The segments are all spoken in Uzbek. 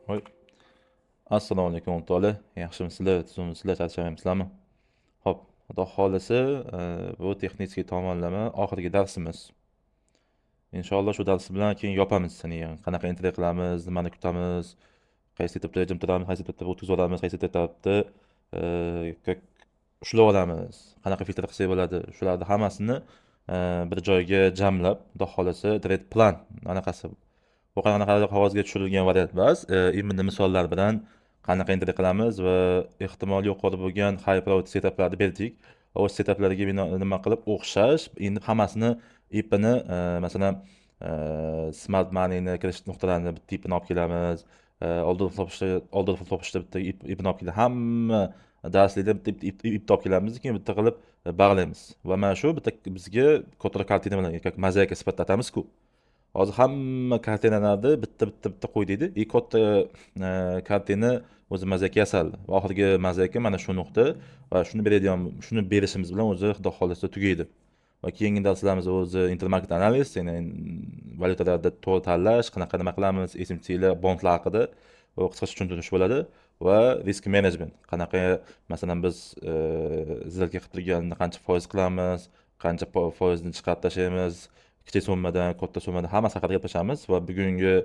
Voy. Assalomu alaykum, o'rtoqlar. Yaxshimisizlar, tuzukmisizlar, charchamayapsizlarmi? Xo'p, Xudo xohlasa, bu texnik tomonlama oxirgi darsimiz. Inshaalloh shu dars bilan keyin yopamiz. Ya'ni qanaqa entry qilamiz, nimani kutamiz, qaysi etapda jim turamiz, qaysi etapda o'tkazib yuboramiz, qaysi etapda как ushlab olamiz, qanaqa filtr qilsak bo'ladi, shularni hammasini bir joyga jamlab, Xudo xohlasa, trade plan anaqasi. Bu qanaqadir qog'ozga tushirilgan variant emas, именно misollar bilan qanaqa entry qilamiz va ehtimoli yuqori bo'lgan high probability setuplarni berdik. Va o'sha setuplarga bino nima qilib o'xshash, endi hammasini ipini, masalan, smart moneyni kirish nuqtalarini bitta ipini olib kelamiz. Order topishda bitta ipini olib kelamiz. Hamma darslikda bitta ip ipni olib kelamiz, keyin bitta qilib bog'laymiz. Va mana shu bitta bizga kattaroq kartina bilan, как mozaika sifatida atamiz-ku. Hozir hamma kartinalarni bitta bitta bitta qo'ydikda и katta kartina o'zi mozaika yasaldi. Va oxirgi mozaika mana shu nuqta va shuni beradigan, shuni berishimiz bilan o'zi, Xudo xohlasa, tugaydi. Va keyingi darslarimiz o'zi intermarket analiz, ya'ni valyutalarda to'g'ri tanlash, qanaqa nima qilamiz, SMTlar, bondlar haqida va qisqacha tushuntirish bo'ladi va risk management, qanaqa, masalan, biz сделка qilib turganda qancha foiz qilamiz, qancha foizni chiqarib tashlaymiz, kichik summadan, katta summadan, hammasi haqida gaplashamiz. Va bugungi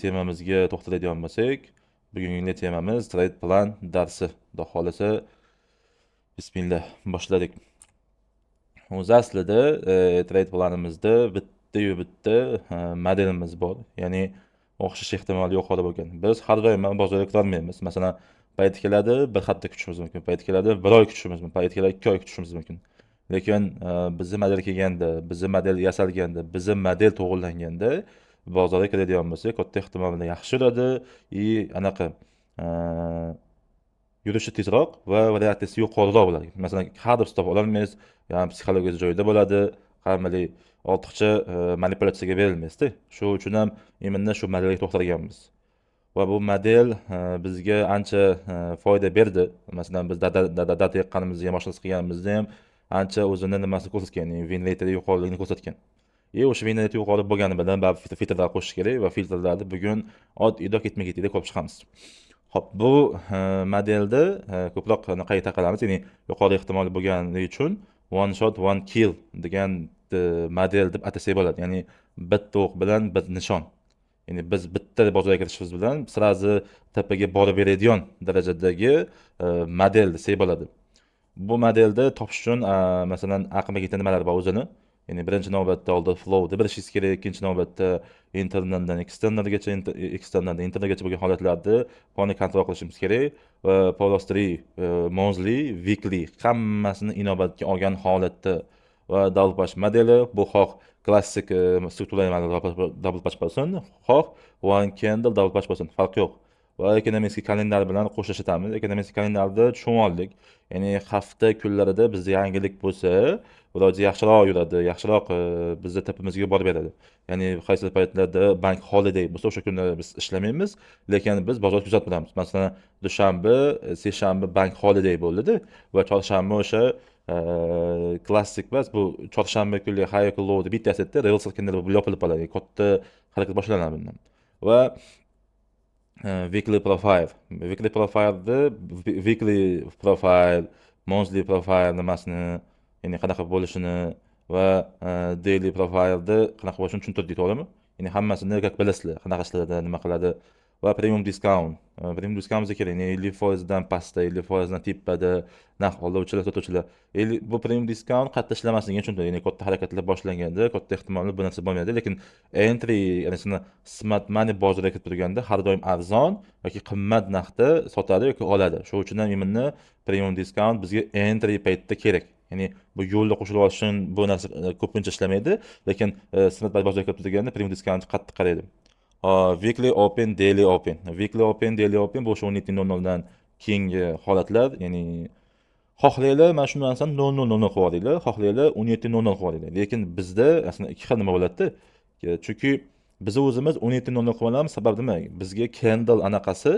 temamizga to'xtaladigan bo'lsak, bugungi temamiz trade plan darsi. Xudo xohlasa, bismillah, boshladik. O'zi aslida trade planimizda bitta-yu bitta modelimiz bor. Ya'ni o'xshash ehtimoli yuqori bo'lgan. Biz har doim ham bozorga kirolmaymiz. Masalan, payti keladi, bir hafta kutishimiz mumkin, payti keladi, bir oy kutishimiz mumkin, payti keladi, 2 oy kutishimiz mumkin. Lekin bizni model kelganda, bizni model yasalganda, bizni model to'g'irlanganda bozorga kiradigan bo'lsak, katta ehtimol bilan yaxshi yuradi и anaqa yurishi tezroq va variatsiyasi yuqoriroq bo'ladi. Masalan, hadeb stop ololmaysiz, ya'ni psixologiyasi joyida bo'ladi, hamalik ortiqcha manipulyatsiyaga berilmaysizda. Shu uchun ham именно shu modelga to'xtalganmiz. Va bu model bizga ancha foyda berdi. Masalan, biz data yiqqanimizda ham, boshqasi qilganimizda ham ancha o'zini nimasini ko'rsatgan, ya'ni win rate yuqoriligini ko'rsatgan. И o'sha win rate yuqori bo'lgani bilan baribir filtrlar qo'shish kerak va filtrlarni bugun oddiy ketma-ketlikda ko'rib chiqamiz. Xo'p, bu modelda ko'proq qayta qilamiz, ya'ni yuqori ehtimol bo'lgani uchun one shot, one kill degan model deb atasak bo'ladi. Ya'ni bitta o'q bilan bir nishon. Ya'ni biz bitta bozorga kirishimiz bilan сразу tepaga borib beradigan darajadagi model desak bo'ladi. Bu modelni topish uchun, masalan, aqlga nimalar bor o'zini? Ya'ni birinchi navbatda order flowni bilishingiz kerak, ikkinchi navbatda internaldan externalgacha, externaldan internalgacha bo'lgan holatlarni полный контроль qilishimiz kerak va polostri, monthly, weekly hammasini inobatga olgan holatda va double patch modeli, bu xoh klassik struktura double patch bo'lsin, xoh one candle double patch bo'lsin, farqi yo'q. Va ekonomik kalendar bilan qo'shishamiz. Ekonomik kalendarni tushunib oldik. Ya'ni hafta kunlarida bizda yangilik bo'lsa, вроде yaxshiroq yuradi, yaxshiroq bizni tepamizga borib beradi. Ya'ni qaysi paytlarda bank holiday bo'lsa, o'sha kunda biz ishlamaymiz, lekin biz bozor kuzatib turamiz. Masalan, dushanba, seshanba bank holiday bo'ldida va chorshanba o'sha klassik emas, bu chorshanba kuni high yoki low deb bittasi aytdi, reversal candle yopilib qoladi. Katta harakat boshlanadi bundan. Va weekly profile. Weekly profile'ni, weekly profile, monthly profile nimasini, ya'ni qanaqa bo'lishini va daily profile'ni qanaqa bo'lishini tushuntirdik, to'g'rimi? Ya'ni hammasini как bilasizlar, qanaqa ishlatadi, nima qiladi va premium discount. Premium discount bizga kerak, ya'ni 50% dan pastda, 50% dan tepada narx oluvchilar, sotuvchilar. Bu premium discount qayerda ishlamasligini tushuntiradi. Ya'ni katta harakatlar boshlanganda katta ehtimolli bu narsa bo'lmaydi, lekin entry, ya'ni smart money bozorga kirib turganda har doim arzon yoki qimmat narxda sotadi yoki oladi. Shu uchun ham именно premium discount bizga entry paytida kerak. Ya'ni bu yo'lda qo'shilib olish uchun bu narsa ko'pincha ishlamaydi, lekin smart money bozorga kirib turganda premium discount qattiq qaraydi. Weekly open, daily open. Weekly open, daily open bu o'sha 17:00 dan keyingi holatlar, ya'ni xohlanglar, mana shu narsani 00:00 qilib yuboringlar, xohlanglar, 17:00 qilib yuboringlar. Lekin bizda aslida ikki xil nima bo'ladida. Chunki biz o'zimiz 17:00 qilib olamiz, sababi nima? Bizga candle anaqasi,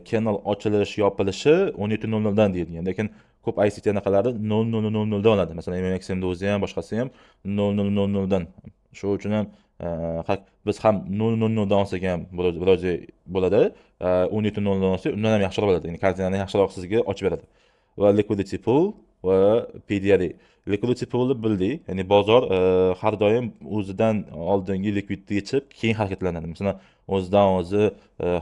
candle ochilish, yopilishi 17:00 dan deyilgan. Lekin ko'p ICT anaqalari 00:00 dan oladi. Masalan, MMXMda o'zi ham, boshqasi ham 00:00 dan. Shu uchun ham biz ham 0.00 dan olsak ham вроде bo'ladi. 17.00 dan olsak undan ham yaxshiroq bo'ladi. Ya'ni kartinani yaxshiroq sizga ochib beradi. Va liquidity pool va PDRA. Liquidity poolni bildik. Ya'ni bozor har doim o'zidan oldingi likvidni yechib, keyin harakatlanadi. Masalan, o'zidan o'zi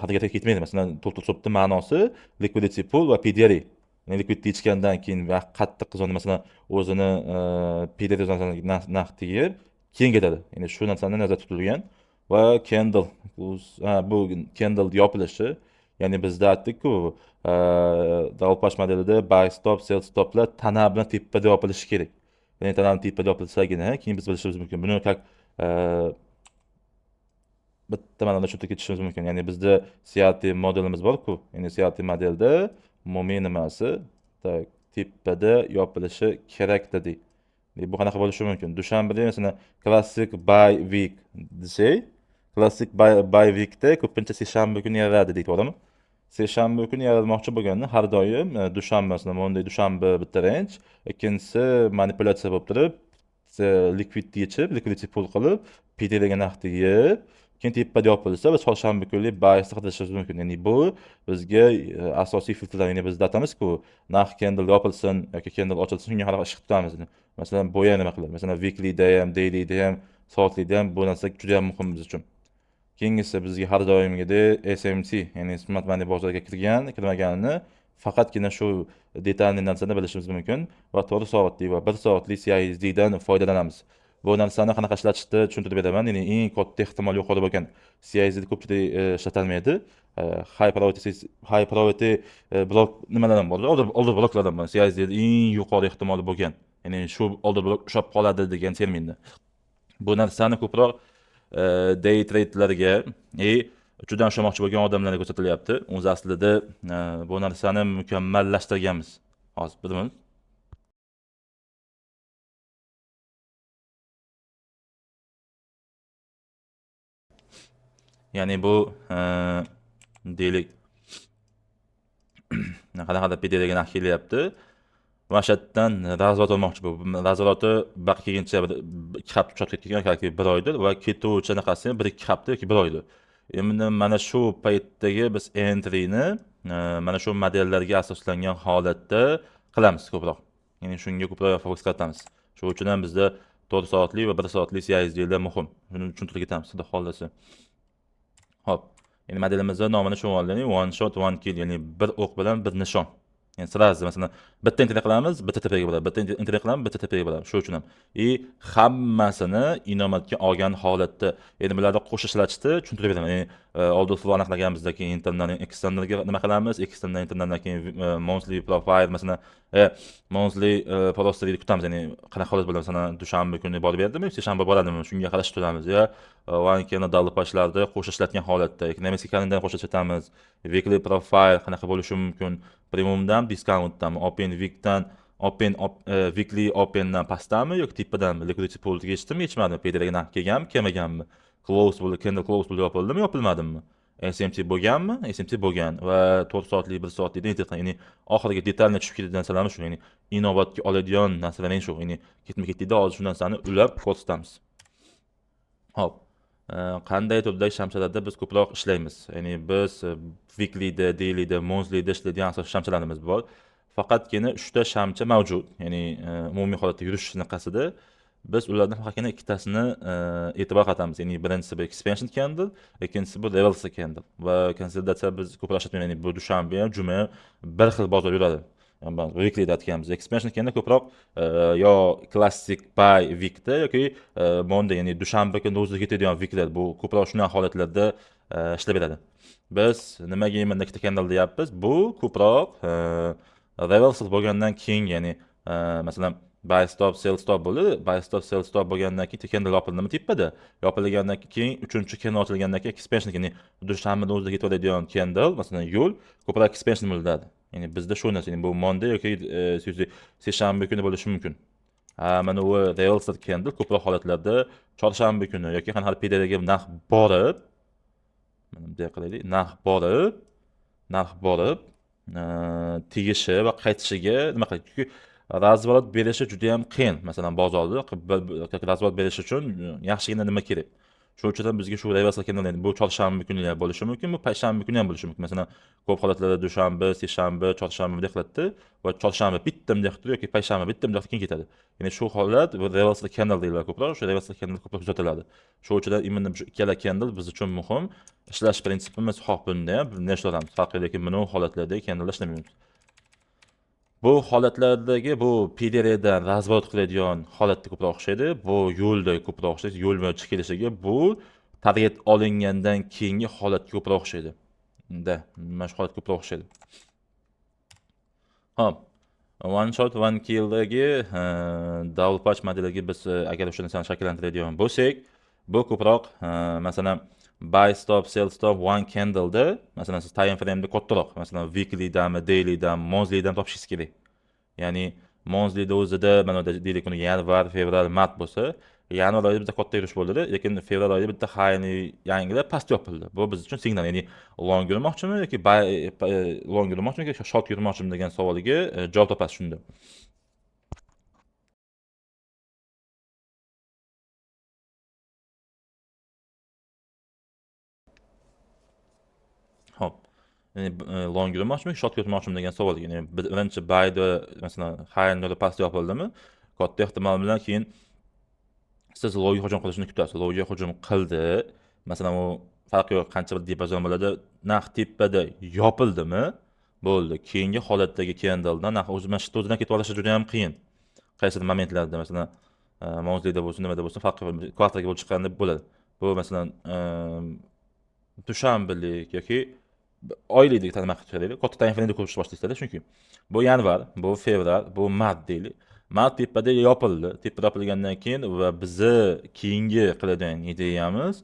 harakatga ketmaydi. Masalan, to'lto'q stopni ma'nosi liquidity pool va PDRA. Ya'ni likvidni yechgandan keyin va qattiq zona, masalan, o'zini PDRA zonasiga narx tegib, keyin ketadi. Ya'ni shu narsani nazarda tutilgan. Va candle, bu candle yopilishi, ya'ni bizda aytdik-ku, double punch modelida buy stop, sell stoplar tana bilan tepada yopilishi kerak. Ya'ni tanani tepada yopilsagina, keyin biz bilishimiz mumkin. Buni как bitta ma'noda tushuntirib ketishimiz mumkin. Ya'ni bizda CRT modelimiz bor-ku. Ya'ni CRT modelda umumiy nimasi, так, tepada yopilishi kerak dedik. Bu qanaqa bo'lishi mumkin? Dushanbada, masalan, klassik buy week desak, klassik buy weekda ko'pincha seshanba kuni yaraladi deydi, to'g'rimi? Seshanba kuni yaralmoqchi bo'lganda har doim dushanba, masalan, bunday dushanba bitta range, ikkinchisi manipulyatsiya bo'lib turib, likvidni yechib, liquidity pool qilib, PDRga narxni yeb, keyin tepada yopilsa, biz chorshanba kunlik buysni qidirishimiz mumkin. Ya'ni bu bizga asosiy filtrlar, ya'ni biz aytamiz-ku, narx candle yopilsin yoki candle ochilsin, shunga qarab ish qilib tutamiz. Masalan, bu ham nima qiladi? Masalan, weeklyda ham, dailyda ham, soatlikda ham bu narsa juda ham muhim biz uchun. Keyingisi bizga har doimgidek SMT, ya'ni smart money bozorga kirgan, kirmaganini faqatgina shu детальный narsani bilishimiz mumkin va 4 soatlik va 1 soatlik CISD dan foydalanamiz. Bu narsani qanaqa ishlatishni tushuntirib beraman. Ya'ni eng katta ehtimol yuqori bo'lgan CISD ko'pchilik ishlatalmaydi. High priority blok nimalar ham bor. Order bloklar ham bor. CISD eng yuqori ehtimoli bo'lgan. Ya'ni shu order blok ushlab qoladi degan terminda. Bu narsani ko'proq day tradelarga и juda ushlamoqchi bo'lgan odamlarga ko'rsatilyapti. O'zi aslida bu narsani mukammallashtirganmiz. Hozir bir minut. Ya'ni bu deylik, qanaqadir PDRga narx kelyapti. Va shu yerdan razворот olmoqchi bu. Razворoti baqa kelguncha bir 2 hafta, 3 hafta ketgan yoki 1 oydir va ketuvchi anaqasi ham 1-2 hafta yoki 1 oydir. Endi mana shu paytdagi biz entryni mana shu modellarga asoslangan holatda qilamiz ko'proq. Ya'ni shunga ko'proq fokus qaratamiz. Shu uchun ham bizda 4 soatlik va 1 soatlik CISDlar muhim. Shuni tushuntirib ketamiz, xudo xohlasa. Xo'p, ya'ni modelimizni nomini shu oldik, one shot one kill, ya'ni bir o'q bilan bir nishon. Ya'ni сразу, masalan, bitta entry qilamiz, bitta tepaga boradi, bitta entry qilamiz, bitta tepaga boradi. Shu uchun ham. И hammasini inobatga olgan holatda, endi bularni qo'shib ishlatishni tushuntirib beraman. Ya'ni oldin flow aniqlaganimizdan keyin internal, externalga nima qilamiz? External, internaldan keyin monthly profile, masalan, monthly просто kutamiz. Ya'ni qanaqa holat bo'ladi? Masalan, dushanba kuni borib berdimi, seshanba boradimi? Shunga qarashib turamiz. Ya one double punchlarda qo'shib ishlatgan holatda, ekonomik kalendarni qo'shib ishlatamiz. Weekly profile qanaqa bo'lishi mumkin? Premiumdan, discountdanmi, open weekdan, open weekly opendan pastdami yoki tepadanmi? Liquidity pool yechdimi, yechmadimi? PDRga narx kelganmi, kelmaganmi? Close bo'ldi, candle close bo'ldi, yopildimi, yopilmadimi? SMT bo'lganmi? SMT bo'lgan va 4 soatlik, 1 soatlikda entry qilgan. Ya'ni oxirgi детально tushib ketadigan narsalarimiz shu, ya'ni inobatga oladigan narsalar shu. Ya'ni ketma-ketlikda hozir shu narsani ulab ko'rsatamiz. Xo'p, qanday turdagi shamchalarda biz ko'proq ishlaymiz? Ya'ni biz weeklyda, dailyda, monthlyda ishlaydigan asosiy shamchalarimiz bor. Faqatgina 3 ta shamcha mavjud. Ya'ni umumiy holatda yurish anaqasida biz ulardan faqatgina ikkitasini e'tibor qaratamiz. Ya'ni birinchisi bu expansion candle, ikkinchisi bu reversal candle. Va konsolidatsiya biz ko'proq ishlatmaymiz. Ya'ni bu dushanba ham, juma ham bir xil bozor yuradi. Weeklyda aytganmiz. Expansion candle ko'proq yo klassik buy weekda yoki Monday, ya'ni dushanba kuni o'zida ketadigan weeklar, bu ko'proq shunaqa holatlarda ishlab beradi. Biz nimaga imенно ikkita candle deyapmiz? Bu ko'proq reversal bo'lgandan keyin, ya'ni masalan, buy stop, sell stop bo'ldi. Buy stop, sell stop bo'lgandan keyin candle yopildimi tepada? Yopilgandan keyin uchinchi candle ochilgandan keyin expansion, ya'ni dushanbada o'zida ketaveradigan candle, masalan, yo'l ko'proq expansion bo'ladi. Ya'ni bizda shu narsa, ya'ni bu Monday yoki seshanba kuni bo'lishi mumkin. Ha, mana u reversal candle ko'proq holatlarda chorshanba kuni yoki qanaqadir PDRga narx borib, mana bunday qilaylik, narx borib tegishi va qaytishiga nima qiladi? Chunki Разворот berishi juda ham qiyin. Masalan, bozorda разворот berish uchun yaxshigina nima kerak? Shuning uchun ham bizga shu reversal candle, bu chorshanba kuni ham bo'lishi mumkin, bu payshanba kuni ham bo'lishi mumkin. Masalan, ko'p holatlarda dushanba, seshanba, chorshanba bunday qiladida va chorshanba bitta bunday qilib turib yoki payshanba bitta bunday qilib keyin ketadi. Ya'ni shu holat bu reversal candle deyiladi ko'proq, shu reversal candle ko'proq kuzatiladi. Shu uchun ham именно shu ikkala candle biz uchun muhim. Ishlash prinsipimiz xoh bunda ham, bunda ishlaymiz. Farqi lekin buni holatlarda candle ishlamaymiz. Bu holatlardagi bu PDRdan razворот qiladigan holatda ko'proq o'xshaydi. Bu yo'lda ko'proq o'xshaydi. Yo'l bilan chiqib kelishiga bu target olingandan keyingi holatga ko'proq o'xshaydi. Da, mana shu holat ko'proq o'xshaydi. Xo'p, one shot one killdagi double patch modeliga biz agar o'sha narsani shakllantiradigan bo'lsak, bu ko'proq masalan buy stop, sell stop, one candle'da, masalan siz time frame'da kattaroq, masalan weeklydami, dailydami, monthlydan topishingiz kerak. Ya'ni monthlyda o'zida mana deylik uni yanvar, fevral, mart bo'lsa, yanvar oyida bitta katta yurish bo'ldi, lekin fevral oyida bitta highni yangilab past yopildi. Bu biz uchun signal, ya'ni long yurmoqchimi yoki buy long yurmoqchimi yoki short yurmoqchimi degan savoliga javob topasiz shunda. Xo'p. Ya'ni long yurmoqchimi, short yurmoqchimi degan savolga, ya'ni birinchi buyda masalan highni past yopildimi, katta ehtimol bilan keyin siz lowga hujum qilishini kutasiz. Lowga hujum qildi. Masalan, u farqi yo'q, qancha bir diapazon bo'ladi. Narx tepada yopildimi? Bo'ldi. Keyingi holatdagi candledan narx o'zi mana shu o'zidan ketib olishi juda ham qiyin. Qaysidir momentlarda, masalan, mavzuyda bo'lsin, nimada bo'lsin, farqi yo'q. Kvartalga bo'lib chiqqanda bo'ladi. Bu masalan, dushanbalik yoki oylikdek nima qilib chiqadi. Katta time frame'da ko'rishni boshlaysizlar, chunki bu yanvar, bu fevral, bu mart deylik. Mart tepada yopildi. Tepada yopilgandan keyin va bizni keyingi qiladigan ideyamiz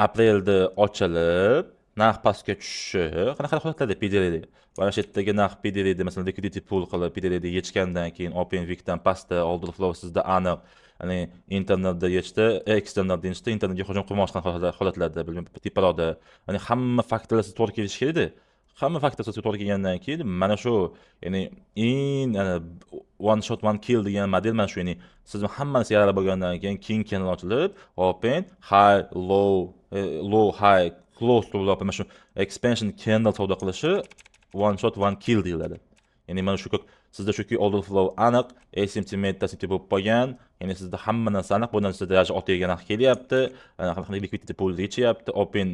aprelda ochilib, narx pastga tushishi. Qanaqa holatlarda PDRda? Mana shu yerdagi narx PDRda, masalan, liquidity pool qilib PDRda yechgandan keyin open wickdan pastda order flow sizda aniq, ya'ni internalda yechdi, externalda yechdi, internalga hujum qilmoqchi holatlarda, bilmayman, teparoqda, ya'ni hamma faktorlar sizga to'g'ri kelishi kerak edi. Hamma faktor sizga to'g'ri kelgandan keyin mana shu, ya'ni eng one shot one kill degan model mana shu, ya'ni siz hammasi yaralab bo'lgandan keyin king candle ochilib, open, high, low, low, high, close to low, mana shu expansion candle savdo qilishi one shot one kill deyiladi. Ya'ni mana shu sizda shuki order flow aniq, SMT meta SMT bo'lib qolgan, ya'ni sizda hamma narsa aniq, bu narsa даже otaga narx kelyapti, qanaqa liquidity pool yechyapti, open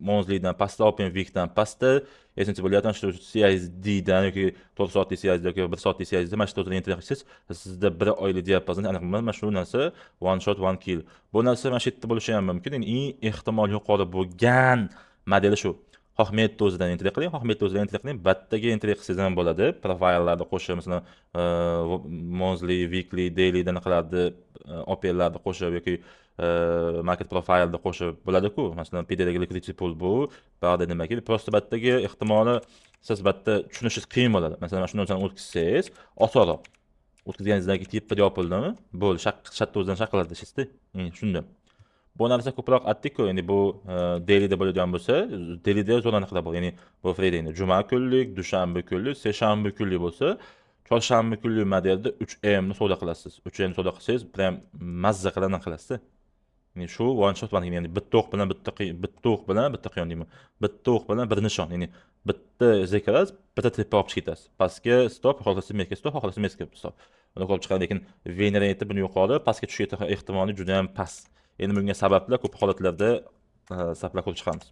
monthlydan pastda, open weekdan pastda, SMT bo'lyapti, shu CISDdan yoki 4 soatlik CISD yoki 1 soatlik CISD mana shu to'g'ri entry qilsangiz, sizda bir oylik diapazon aniq mana shu narsa one shot one kill. Bu narsa mana shu yerda bo'lishi ham mumkin. Ya'ni eng ehtimol yuqori bo'lgan modeli shu. Xoh metod o'zidan entry qiling, xoh metod o'zidan entry qiling, battaga entry qilsangiz ham bo'ladi. Profilelarni qo'shib, masalan, monthly, weekly, dailydan qilardi, OPLlarni qo'shib yoki market profile'ni qo'shib bo'ladi-ku. Masalan, PDdagi liquidity pool bu, ba'da nima kerak? Просто battagi ehtimoli siz batta tushunishingiz qiyin bo'ladi. Masalan, mana shuni o'zini o'tkazsangiz osonroq. O'tkazganingizdan keyin tepada yopildimi? Bo'ldi, shatda o'zidan shaqiladi tashlaysiz-da. Shunda. Bu narsa ko'proq aytdik-ku, endi bu dailyda bo'ladigan bo'lsa, dailyda zo'r aniqlar bor. Ya'ni bu Friday, juma kunlik, dushanba kunlik, seshanba kunlik bo'lsa, chorshanba kunlik modelda 3M ni savdo qilasiz. 3M savdo qilsangiz, prям mazza qilib anaqa qilasizda. Ya'ni shu one shot one, ya'ni bitta o'q bilan bitta bitta o'q bilan bitta qiyon deyman. Bitta o'q bilan bir nishon, ya'ni bitta zekalaz, bitta tepa olib chiqib ketasiz. Pastga stop, xohlasa mezga stop, xohlasa mezga stop. Uni ko'rib chiqadi, lekin win rate buni yuqori, pastga tushish ehtimoli juda ham past. Endi bunga sabablar ko'p holatlarda sabablar ko'rib chiqamiz.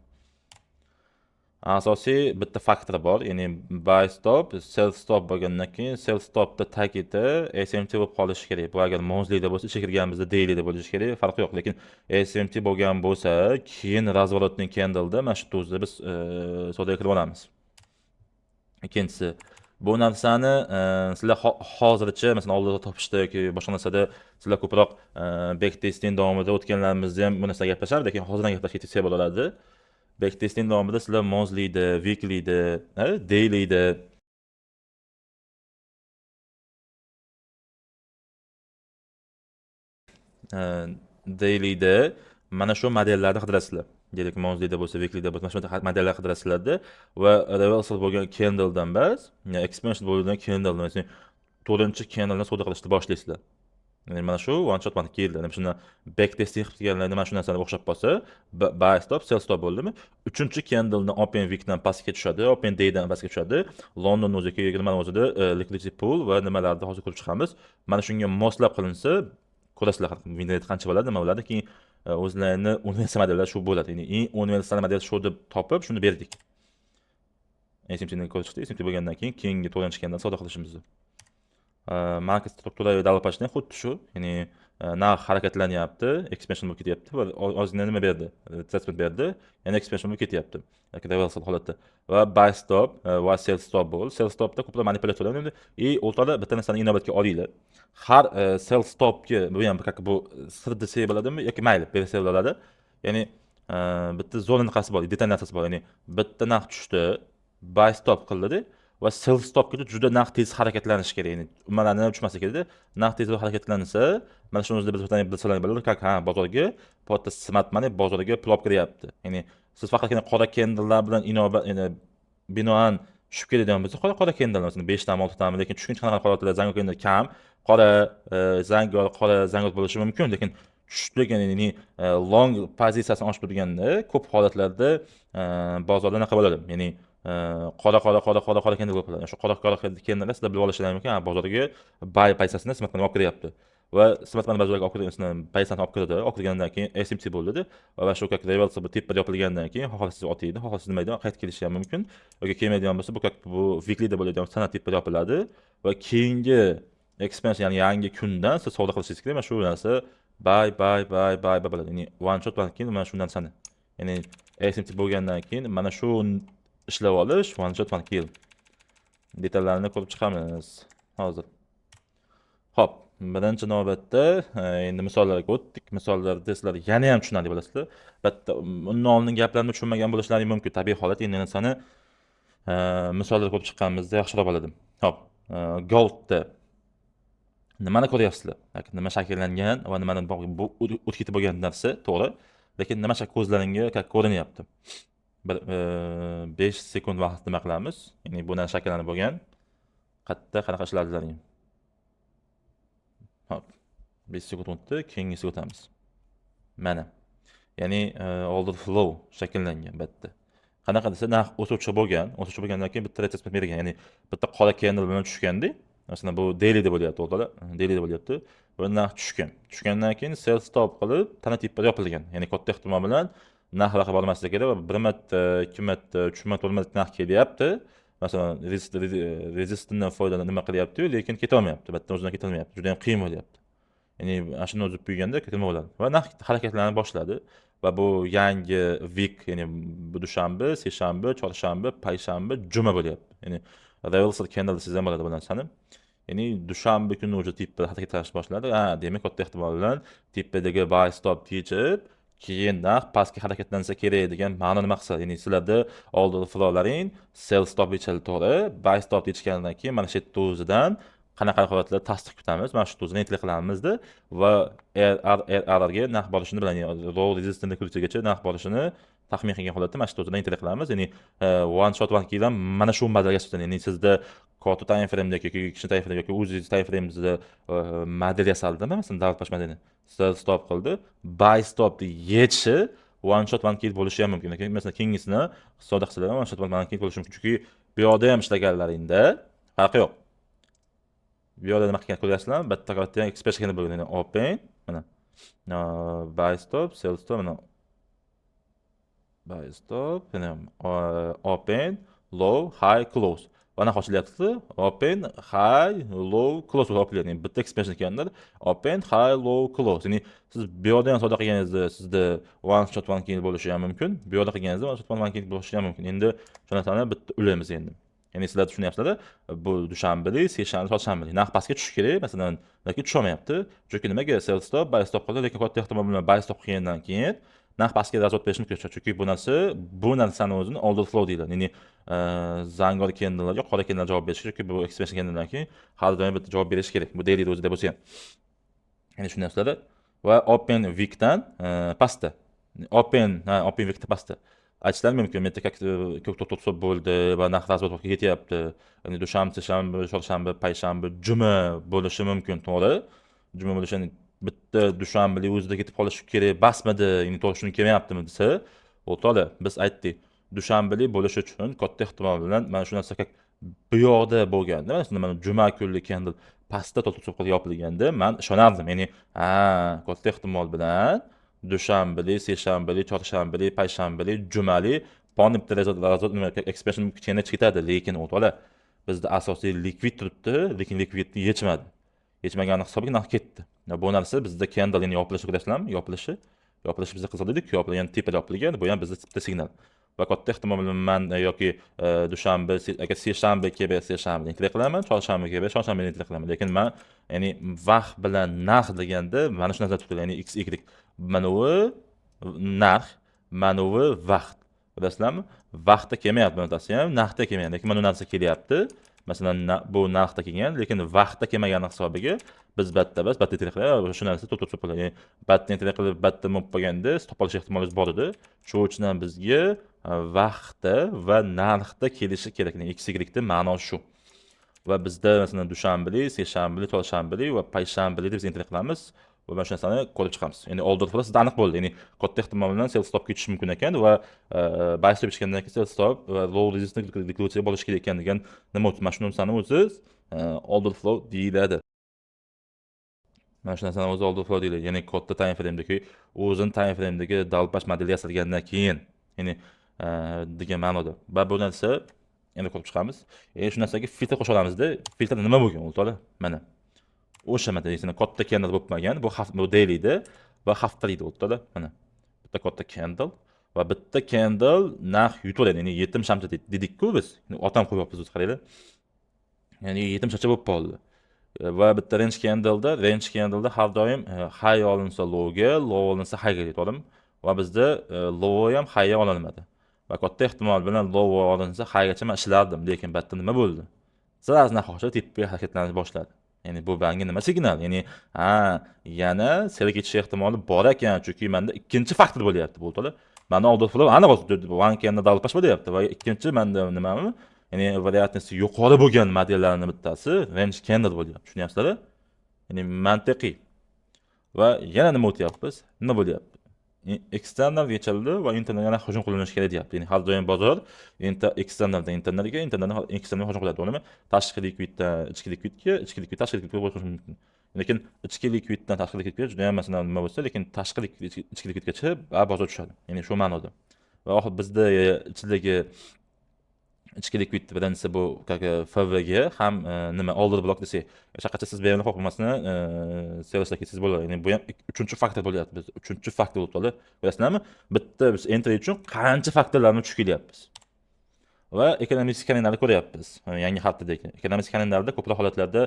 Asosiy bitta faktor bor, ya'ni buy stop, sell stop bo'lgandan keyin sell stopda tagida SMT bo'lib qolishi kerak. Bu agar monthlyda bo'lsa, ichga kirganimizda dailyda bo'lishi kerak, farqi yo'q. Lekin SMT bo'lgan bo'lsa, keyin разворотный candle'da mana shu tuzda biz savdoga kirib olamiz. Ikkinchisi, bu narsani sizlar hozircha, masalan, oldinda topishda yoki boshqa narsada sizlar ko'proq backtesting davomida o'tganlarimizda ham bu narsa gaplashardik, lekin hozirdan gaplashib ketsak bo'ladi. Backtesting davomida sizlar monthlyda, weeklyda, dailyda dailyda mana shu modellarni qidirasizlar. Deylik, monthlyda bo'lsa, weeklyda bo'lsa, mana shu modellar qidirasizlarda va reversal bo'lgan candledan emas, expansion bo'lgan candledan, masalan, To'rtinchi candleni savdo qilishni boshlaysizlar. Ya'ni mana shu one shot, one kill, ya'ni shuni back testing qilib turganlarda mana shu narsani o'xshab qolsa, buy stop, sell stop bo'ldimi? Uchinchi candleni open weekdan pastga tushadi, open daydan pastga tushadi. London o'zi, nimani o'zida liquidity pool va nimalarni hozir ko'rib chiqamiz. Mana shunga moslab qilinsa, ko'rasizlar, win rate qancha bo'ladi, nima bo'ladi. Keyin o'zlarini universal modellar shu bo'ladi. Ya'ni eng universal model shu deb topib, shuni berdik. SMTni ko'rib chiqdik. SMT bo'lgandan keyin keyingi to'rtinchi candle savdo qilishimizni. Market struktura developashni xuddi shu, ya'ni narx harakatlanyapti, expansion bo'lib ketyapti va ozgina nima berdi? Retracement berdi, yana expansion bo'lib ketyapti. Yoki reversal holatda. Va buy stop va sell stop bo'ldi. Sell stopda ko'plab manipulyatsiyalar endi и o'rtoqlar, bitta narsani inobatga olinglar. Har sell stopga bu ham, как bu sir desak bo'ladimi yoki mayli, bersak bo'ladi. Ya'ni bitta zona anaqasi bor, detal narsasi bor. Ya'ni bitta narx tushdi, buy stop qildida va sell stopga juda narx tez harakatlanishi kerak. Ya'ni umuman tushmasa kerakda. Narx tezroq harakatlansa, mana shuni o'zida biz bilsalar bo'ladi, как ha, bozorga katta smart money, bozorga pul olib kiryapti. Ya'ni siz faqatgina qora candlelar bilan inobat, ya'ni binoan tushib keladigan bo'lsa, qora candle, masalan, 5 tami, 6 tami, lekin tushguncha qanaqa holatlarda zangor candle kam, qora zangor, qora zangor bo'lishi mumkin, lekin tushib turgan, ya'ni long pozitsiyasini ochib turganda ko'p holatlarda bozorda anaqa bo'ladi. Ya'ni qora, qora, qora, qora, qora candle bo'lib qoladi. Shu qora, qora candlelar sizlar bilib olishlaring mumkin, bozorga buy pozitsiyasini smart money olib kiryapti. Va smart money bozorga olib kirgan, pozitsiyani olib kirdi, olib kirgandan keyin SMT bo'ldida va shu как reversal, bu tepada yopilgandan keyin xohlasangiz otaydi, xohlasangiz nima qaytib kelishi ham mumkin. Yoki kelmaydigan bo'lsa, bu как bu weeklyda bo'ladigan sana tepada yopiladi va keyingi expansion, ya'ni yangi kundan siz savdo qilishingiz kerak. Mana shu narsa buy, buy, buy, buy, buy bo'ladi. Ya'ni one shot one kill mana shu narsani. Ya'ni SMT bo'lgandan keyin mana shu ishlab olish one shot, one kill. Detallarini ko'rib chiqamiz hozir. Xo'p, birinchi navbatda endi misollarga o'tdik. Misollarda sizlar yana ham tushunarli bo'lasizlar. Bitta undan oldin gaplarni tushunmagan bo'lishlaring mumkin. Tabiiy holat, endi narsani misollar ko'rib chiqqanimizda yaxshiroq bo'ladi. Xo'p, goldda nimani ko'ryapsizlar? Nima shakllangan va nimani bu o'tib ketib bo'lgan narsa, to'g'ri. Lekin nima ko'zlaringga как ko'rinyapti? Bir 5 sekund vaqt nima qilamiz? Ya'ni bu narsa shakllanib bo'lgan. Qayerda qanaqa ishladilaring? Hop. 5 sekund o'tdi, keyingisiga o'tamiz. Mana. Ya'ni order flow shakllangan bu yerda. Qanaqa desa, narx o'suvchi bo'lgan, o'suvchi bo'lgandan keyin bitta retracement bergan, ya'ni bitta qora candle bilan tushganda, masalan, bu dailyda bo'lyapti, o'rtoqlar, dailyda bo'lyapti. Va narx tushgan. Tushgandan keyin sell stop qilib, tana tepada yopilgan. Ya'ni katta ehtimol bilan narx unaqa bormasligi kerak va bir marta, ikki marta, uch marta, to'rt marta narx kelyapti. Masalan, resistancedan foydalanib nima qilyapti-yu, lekin ketolmayapti. Bu yerdan o'zidan ketolmayapti. Juda ham qiyin bo'lyapti. Ya'ni ana shuni o'zi kuyganda nima bo'ladi? Va narx harakatlanib boshladi. Va bu yangi week, ya'ni bu dushanba, seshanba, chorshanba, payshanba, juma bo'lyapti. Ya'ni reversal candle desangiz ham bo'ladi bu narsani. Ya'ni dushanba kuni уже tepa harakatlanish boshladi. Ha, demak, katta ehtimol bilan tepadagi buy stop yechib, keyin narx pastga harakatlansa kerak degan ma'noni maqsad. Ya'ni sizlarda order flowlaring sell stop yechildi, to'g'ri. Buy stop yechgandan keyin mana shu yerda o'zidan qanaqa holatlarda tasdiq kutamiz. Mana shu o'zini entry qilamizda va RRga narx borishini bilan, low resistance liquiditygacha narx borishini taxmin qilgan holatda mana shu o'zidan entry qilamiz. Ya'ni one shot, one kill ham mana shu modelga asosan. Ya'ni sizda katta time frame'da yoki kichkina time frame yoki o'zingiz time frame'ingizda model yasaldimi? Masalan, davlat modeli sell stop qildi, buy stopni yechishi one shot, one kill bo'lishi ham mumkin. Lekin masalan, keyingisini savdo qilsalar ham one shot, one kill bo'lishi mumkin. Chunki bu yoqda ham ishlaganlaringda farqi yo'q. Bu yoqda nima qilgan ko'ryapsizlarmi? Bitta bitta ham expansion bo'lgan. Ya'ni open, mana buy stop, sell stop, mana buy stop, yana open, low, high, close. Mana ochilyapti. Open, high, low, close bo'lib opilyapti. Ya'ni bitta expansion ekandir. Open, high, low, close. Ya'ni siz bu yoqda ham savdo qilganingizda sizda one shot, one kill bo'lishi ham mumkin. Bu yoqda qilganingizda one shot, one kill bo'lishi ham mumkin. Endi shu narsani bitta ulaymiz endi. Ya'ni sizlar tushunyapsizlar, bu dushanbalik, seshanba, chorshanbalik narx pastga tushishi kerak, masalan, lekin tusholmayapti. Chunki nimaga sell stop, buy stop qildi, lekin katta ehtimol bilan buy stop qilgandan keyin narx pastga razvod berishi mumkin. Chunki bu narsa, bu narsani o'zini order flow deyiladi. Ya'ni zangor candlelarga qora candle javob berishi kerak, chunki bu expansion candledan keyin har doim bitta javob berishi kerak. Bu daily o'zida bo'lsa ham. Ya'ni tushunyapsizlar. Va open weekdan pastda. Open, ha, open weekda pastda. Aytishlari mumkin, menda как ko'p to'xtatsa bo'ldi va narx разворот ga ketyapti. Ya'ni dushanba, seshanba, chorshanba, payshanba, juma bo'lishi mumkin, to'g'ri. Juma bo'lishi, ya'ni bitta dushanbalik o'zida ketib qolishi kerak basmidi, ya'ni to'g'ri shuni kelmayaptimi desa, o'rtoqlar, biz aytdik, dushanbalik bo'lishi uchun katta ehtimol bilan mana shu narsa как bu yoqda bo'lganda, mana juma kunlik candle pastda to'xtatib yopilganda man ishonardim. Ya'ni, ha, katta ehtimol bilan dushanbalik, seshanbalik, chorshanbalik, payshanbalik, jumalik полный bitta nima, expansion kichkina ketadi, lekin o'rtoqlar, bizda asosiy likvid turibdi, lekin likvidni yechmadi. Yechmagani hisobiga narx ketdi. Bu narsa bizda candle, ya'ni yopilishi, ko'rasizlarmi? Yopilishi. Yopilishi bizda qiziq dedik, yopilgan, tepada yopilgan, bu ham bizda bitta signal. Va katta ehtimol bilan man yoki dushanba, agar seshanba kelib bersa, seshanba entry qilaman, chorshanba kelib bersa, chorshanba entry qilaman. Lekin man, ya'ni vaqt bilan narx deganda mana shu nazarda tutiladi, ya'ni x, y mana bu narx, mana bu vaqt. Bilasizlarmi? Vaqtda kelmayapti bu narsasi ham, narxda kelmayapti. Lekin mana bu narsa kelyapti. Masalan, bu narxda kelgan, lekin vaqtda kelmagani hisobiga biz bitta emas, bitta entry qilib, shu narsa to'xtatib bo'ladi. Ya'ni bitta entry qilib, bitta bo'lib qolganda stop olish ehtimolingiz bor edi. Shu uchun ham bizga vaqtda va narxda kelishi kerak. Ya'ni x, y da ma'no shu. Va bizda masalan dushanbalik, seshanbalik, chorshanbalik va payshanbalik deb biz entry qilamiz va mana shu narsani ko'rib chiqamiz. Ya'ni order flow sizda aniq bo'ldi. Ya'ni katta ehtimol bilan sell stop ketishi mumkin ekan va buy stop ichgandan keyin sell stop va low resistance liquidityga borishi kerak ekan degan nima o'tdi. Mana shu narsani o'zi order flow deyiladi. Mana shu narsani o'zi order flow deyiladi. Ya'ni katta time frame'dagi, o'zini time frame'dagi dalbash modeli yasalgandan keyin, ya'ni degan ma'noda. Va bu narsa endi ko'rib chiqamiz. Shu narsaga filtr qo'sha olamizda. Filtr nima bo'lgan o'rtoqlar? Mana. O'sha masalan katta candle bo'lib qolgan. Bu hafta, bu dailyda va haftalikda o'rtoqlar. Mana. Bitta katta candle va bitta candle narx yutib, ya'ni yetim shamcha dedik-ku biz. Otam qo'yyapmiz o'zi, qaranglar. Ya'ni yetim shamcha bo'lib qoldi. Va bitta range candle'da har doim high olinsa lowga, low olinsa highga deydi, to'g'rimi? Va bizda low ham, high ham olinmadi. Va katta ehtimol bilan low olinsa highgacha man ishlardim, lekin bu yerda nima bo'ldi? Сразу narx oshib tepaga harakatlanish boshladi. Ya'ni bu banga nima signal? Ya'ni ha, yana sell ketish ehtimoli bor ekan, chunki menda ikkinchi faktor bo'lyapti bu, to'g'ri. Mani order flow aniq one candle dalpash bo'lyapti va ikkinchi menda nimami? Ya'ni вероятность yuqori bo'lgan modellarning bittasi range candle bo'lyapti. Tushunyapsizlar? Ya'ni mantiqiy. Va yana nima o'tyapmiz? Nima bo'lyapti? External yechildi va internal yana hujum qilinishi kerak deyapti. Ya'ni har doim bozor externaldan internalga, internaldan externalga hujum qiladi, to'g'rimi? Tashqi likviddan ichki likvidga, ichki likvid tashqi likvidga bo'lishi mumkin. Lekin ichki likviddan tashqi likvidga juda ham, masalan, nima bo'lsa, lekin tashqi likvid ichki likvidgacha bozor tushadi. Ya'ni shu ma'noda. Va oxir bizda ichidagi ichki likvid birinchisi bu как FVG ham nima, order block desak, shaqacha siz berilib xohlamasini servisga ketsangiz bo'ladi. Ya'ni bu ham uchinchi faktor bo'lyapti. Biz uchinchi faktor bo'lib qoldi. Bilasizlarmi? Bitta biz entry uchun qancha faktorlarni tushib kelyapmiz. Va ekonomik kalendarni ko'ryapmiz. Yangi haftadagi ekonomik kalendarda ko'plab holatlarda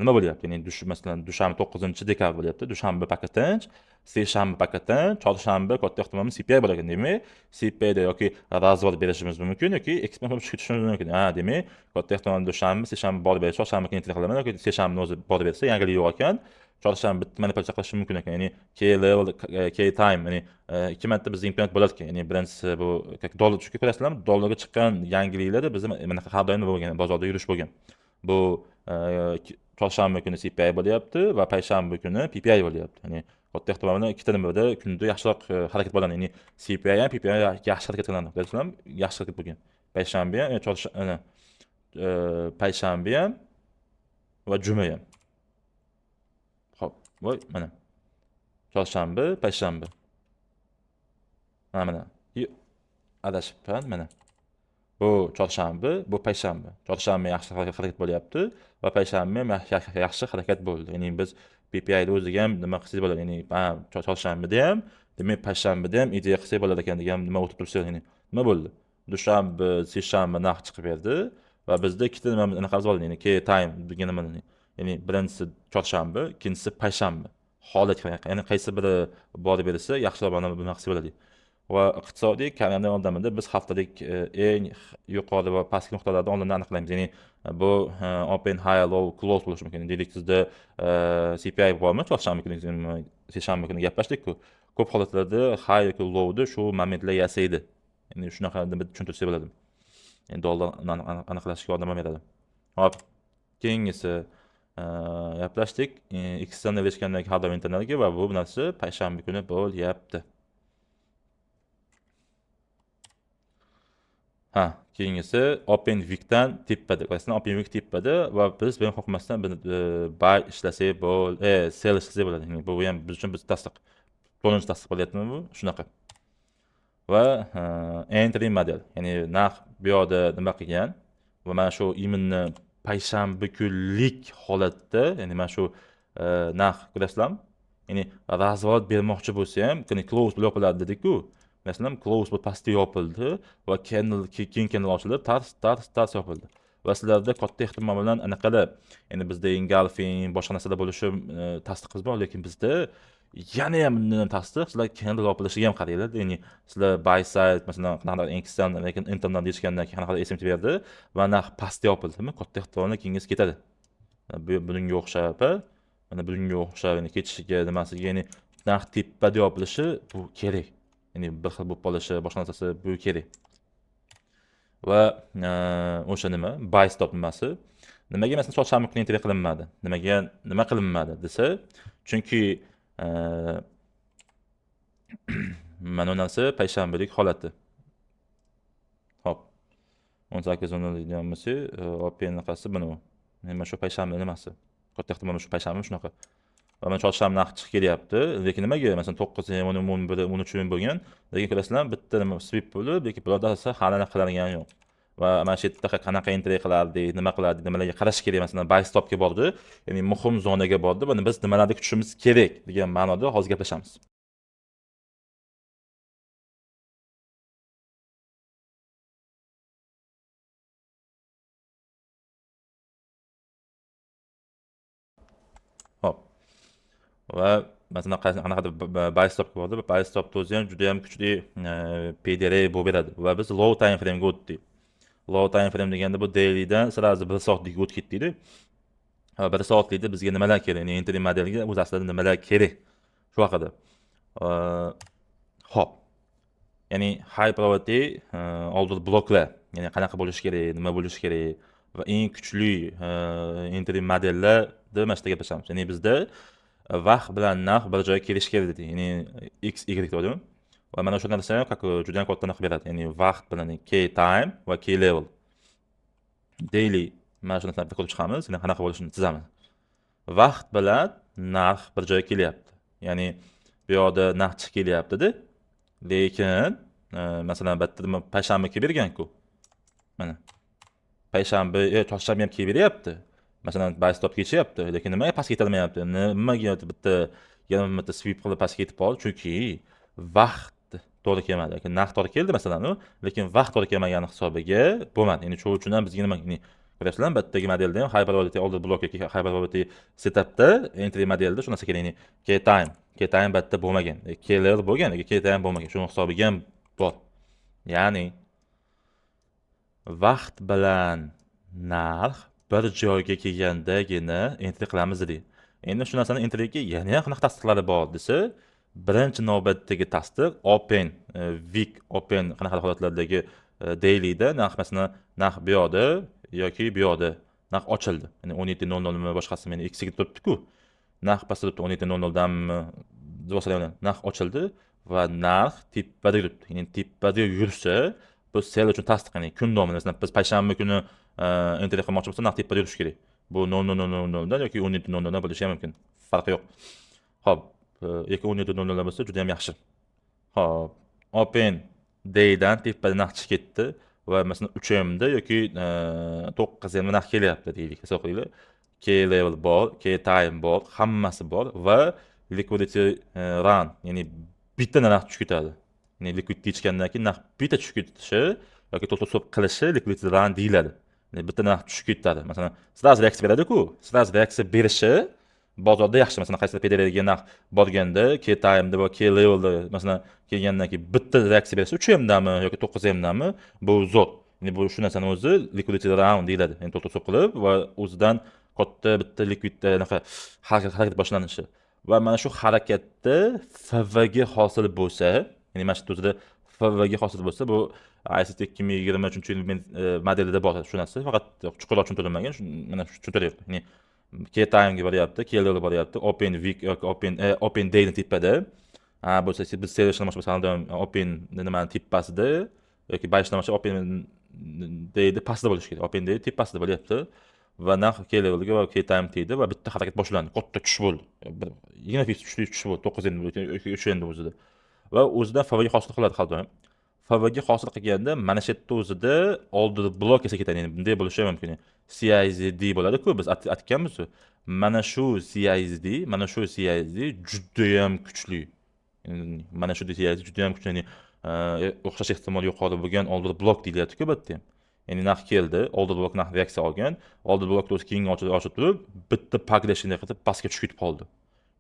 nima bo'lyapti? Ya'ni masalan, dushanba 9-dekabr bo'lyapti. Dushanba пока tinch, seshanba пока tinch, chorshanba katta ehtimol bilan CPI bo'ladi. Demak, CPIda yoki разворот berishimiz mumkin yoki ekspansiya bo'lib tushib ketishimiz mumkin. Ha, demak, katta ehtimol dushanba, seshanba borib bersa, chorshanba keyin entry qilaman yoki seshanbani o'zi borib bersa, yangilik yo'q ekan. Chorshanba bitta manipulyatsiya qilishi mumkin ekan. Ya'ni key level, key time, ya'ni ikki marta bizda imkoniyat bo'lar ekan. Ya'ni birinchisi bu как dollar, chunki ko'rasizlarmi, dollarga chiqqan yangiliklarda bizda bunaqa har doim nima bo'lgan, bozorda yurish bo'lgan. Bu chorshanba kuni CPI bo'lyapti va payshanba kuni PPI bo'lyapti. Ya'ni katta ehtimol bilan ikkita nimada kunda yaxshiroq harakat bo'ladi. Ya'ni CPI ham, PPI yaxshi harakat qiladi. Bilasizlarmi? Yaxshi harakat bo'lgan. Payshanba ham, payshanba ham va juma ham. Xo'p, voy, mana. Chorshanba, payshanba. Mana. Adashibman, mana. Bu chorshanba, bu payshanba. Chorshanba yaxshi harakat bo'lyapti va payshanba ham yaxshi harakat bo'ldi. Ya'ni biz PPIni o'ziga ham nima qilsak bo'ladi. Ya'ni ha, chorshanbada ham, demak, payshanbada ham ideya qilsak bo'ladi ekan degan nima o'tib tursa, ya'ni nima bo'ldi? Dushanba, seshanba narx chiqib berdi va bizda ikkita nima anaqamiz bor, ya'ni key time degan nimani. Ya'ni birinchisi chorshanba, ikkinchisi payshanba. Holat, ya'ni qaysi biri borib bersa, yaxshiroq mana buni qilsak bo'ladi. Va iqtisodiy kalendar yordamida biz haftalik eng yuqori va pastki nuqtalarni oldindan aniqlaymiz. Ya'ni bu open, high, low, close bo'lishi mumkin. Deylik, sizda CPI bormi? Chorshanba kuni, seshanba kuni gaplashdik-ku. Ko'p holatlarda high yoki lowni shu momentlar yasaydi. Endi shunaqa deb tushuntirsak bo'ladi. Endi dollar aniqlashga yordam beradi. Hop, keyingisi gaplashdik. Xdan erishgandan har doim internetga va bu narsa payshanba kuni bo'lyapti. Ha, keyingisi Open Weekdan tepada. Masalan, Open Week tepada va biz buni xohlamasdan buy ishlasak bo'l, sell ishlasak bo'ladi. Ya'ni bu ham biz uchun biz tasdiq. To'rtinchi tasdiq bo'lyaptimi bu? Shunaqa. Va entry model, ya'ni narx bu yoqda nima qilgan va mana shu именно payshanba kunlik holatda, ya'ni mana shu narx ko'rasizlarmi? Ya'ni razворот bermoqchi bo'lsa ham, ya'ni close bo'lib yopiladi dedik-ku. Masalan, close bu pastda yopildi va candle keyin candle ochilib, tars tars tars yopildi. Va sizlarda katta ehtimol bilan anaqalar, ya'ni bizda engulfing, boshqa narsalar bo'lishi tasdiqimiz bor, lekin bizda yana ham bundan tasdiq, sizlar candle yopilishiga ham qaranglar. Ya'ni sizlar buy side, masalan, qanaqadir Xdan, lekin Enterdan deyishgandan keyin qanaqadir SMT berdi va narx pastda yopildimi, katta ehtimol bilan keyingisi ketadi. Bunga o'xshab, mana bunga o'xshab, ya'ni ketishiga, nimasiga, ya'ni narx tepada yopilishi bu kerak. Ya'ni bir xil bo'lib qolishi, boshqa narsasi bu kerak. Va o'sha nima, buy stop nimasi? Nimaga masalan chorshanba kuni entry qilinmadi? Nimaga nima qilinmadi desa, chunki mana bu narsa payshanbalik holati. Hop. 18:00 deydigan bo'lsak, open anaqasi buni. Nima shu payshanba nimasi? Katta ehtimol shu payshanba shunaqa. Va mana chorshanba narxi chiqib kelyapti. Lekin nimaga? Masalan, 9 ham, 10, 11, 13 ham bo'lgan. Lekin ko'rasizlar, bitta nima sweep bo'lib, lekin bularda esa hali anaqa qilingani yo'q. Va mana shu yerda qanaqa entry qilardik, nima qilardik, nimalarga qarash kerak, masalan, buy stopga bordi, ya'ni muhim zonaga bordi. Buni biz nimalarni kutishimiz kerak degan ma'noda hozir gaplashamiz. Hop. Va masalan, qanaqadir buy stopga bordi. Buy stopni o'zi ham juda ham kuchli PDR bo'lib beradi. Va biz low time frame'ga o'tdik. Low time frame deganda bu dailydan сразу 1 soatlikka o'tib ketdik. Va 1 soatlikda bizga nimalar kerak? Ya'ni entry modelga o'z aslida nimalar kerak? Shu haqida. Hop. Ya'ni high probability order bloklar, ya'ni qanaqa bo'lishi kerak, nima bo'lishi kerak va eng kuchli entry modellarda mana shu yerda gaplashamiz. Ya'ni bizda vaqt bilan narx bir joyga kelishi kerak dedik. Ya'ni x, y deyaptimi? Va mana shu narsa ham как juda ham katta narx beradi. Ya'ni vaqt bilan k time va k level. Daily mana shu narsani ko'rib chiqamiz, ya'ni qanaqa bo'lishini chizamiz. Vaqt bilan narx bir joyga kelyapti. Ya'ni bu yoqda narx chiqib kelyapti-da. Lekin masalan, bu yerda nima payshanba kelib bergan-ku. Mana. Payshanba, chorshanba ham kelib beryapti. Masalan, buy stop kechyapti, lekin nimaga pastga ketolmayapti? Nimaga bitta yana bitta sweep qilib pastga ketib qoldi? Chunki vaqt to'g'ri kelmadi. Lekin narx to'g'ri keldi masalan, u, lekin vaqt to'g'ri kelmagani hisobiga bo'lmadi. Endi shu uchun ham bizga nima, ya'ni ko'ryapsizlarmi, bu yerdagi modelda ham high probability order block yoki high probability setupda entry modelda shu narsa kerak, ya'ni k time, k time bu yerda bo'lmagan, k level bo'lgan, lekin k time bo'lmagan. Shuni hisobiga ham bor. Ya'ni vaqt bilan narx bir joyga kelgandagina entry qilamiz dedik. Endi shu narsani entryga yana ham qanaqa tasdiqlari bor desa, birinchi navbatdagi tasdiq open week open qanaqa holatlardagi dailyda narx, masalan, narx bu yoqda yoki bu yoqda narx ochildi. Ya'ni 17:00 mi boshqasi meni X ga turibdi-ku. Narx pastda turibdi 17:00 danmi deb, narx ochildi va narx tepada yuribdi. Ya'ni tepada yursa, bu sell uchun tasdiq, ya'ni kun davomida, masalan, biz payshanba kuni entry qilmoqchi bo'lsak, narx tepada yurishi kerak. Bu 00:00 dan yoki 17:00 dan bo'lishi ham mumkin. Farqi yo'q. Xo'p, yoki 17:00 dan bo'lsa juda ham yaxshi. Xo'p, open daydan tepada narx chiqib ketdi va masalan 3 mda yoki 9 mda narx kelyapti deylik. Hisob qilinglar. K level bor, K time bor, hammasi bor va liquidity run, ya'ni bitta narx tushib ketadi. Ya'ni liquidity ichgandan keyin narx bitta tushib ketishi yoki to'xtab qilishi liquidity run deyiladi. Ya'ni bitta narx tushib ketadi. Masalan, сразу reaksiya beradi-ku. Сразу reaksiya berishi bozorda yaxshi. Masalan, qaysidir PDRga narx borganda, K time'da va K levelda masalan kelgandan keyin bitta reaksiya bersa 3 mdami yoki 9 mdami, bu zo'r. Ya'ni bu shu narsani o'zi liquidity run deyiladi. Ya'ni to'xtab qilib va o'zidan katta bitta likvid anaqa harakat boshlanishi. Va mana shu harakatda FVG hosil bo'lsa, ya'ni mana shu o'zida FVG hosil bo'lsa, bu ICT 2023 yil modelida bor shu narsa, faqat chuqurroq tushuntirilmagan. Mana shu tushuntiryapti. Ya'ni K time'ga boryapti, K level boryapti, open week yoki open dayni tepada. Ha, bo'lsa biz sell ishlamoqchi bo'lsak, har doim open nimani tepasida yoki buy ishlamoqchi, open dayni pastida bo'lishi kerak. Open day tepasida bo'lyapti va narx K levelga va K time tegdi va bitta harakat boshlandi. Katta tushish bo'ldi. Bir 20 pips tushish bo'ldi, 9 endi yoki 3 endi o'zida. Va o'zidan FVG hosil qiladi har doim. FVG hosil qilganda mana shu yerda o'zida order blok esa ketadi. Ya'ni bunday bo'lishi ham mumkin. CISD bo'ladi-ku, biz aytganmiz-ku. Mana shu CISD, mana shu CISD judayam kuchli. Mana shu CISD judayam kuchli. Ya'ni o'xshash ehtimol yuqori bo'lgan order blok deyilyapti-ku bu yerda ham. Ya'ni narx keldi, order blok narx reaksiya olgan, order blokni o'zi keyingi ochib turib, bitta progression qilib pastga tushib ketib qoldi.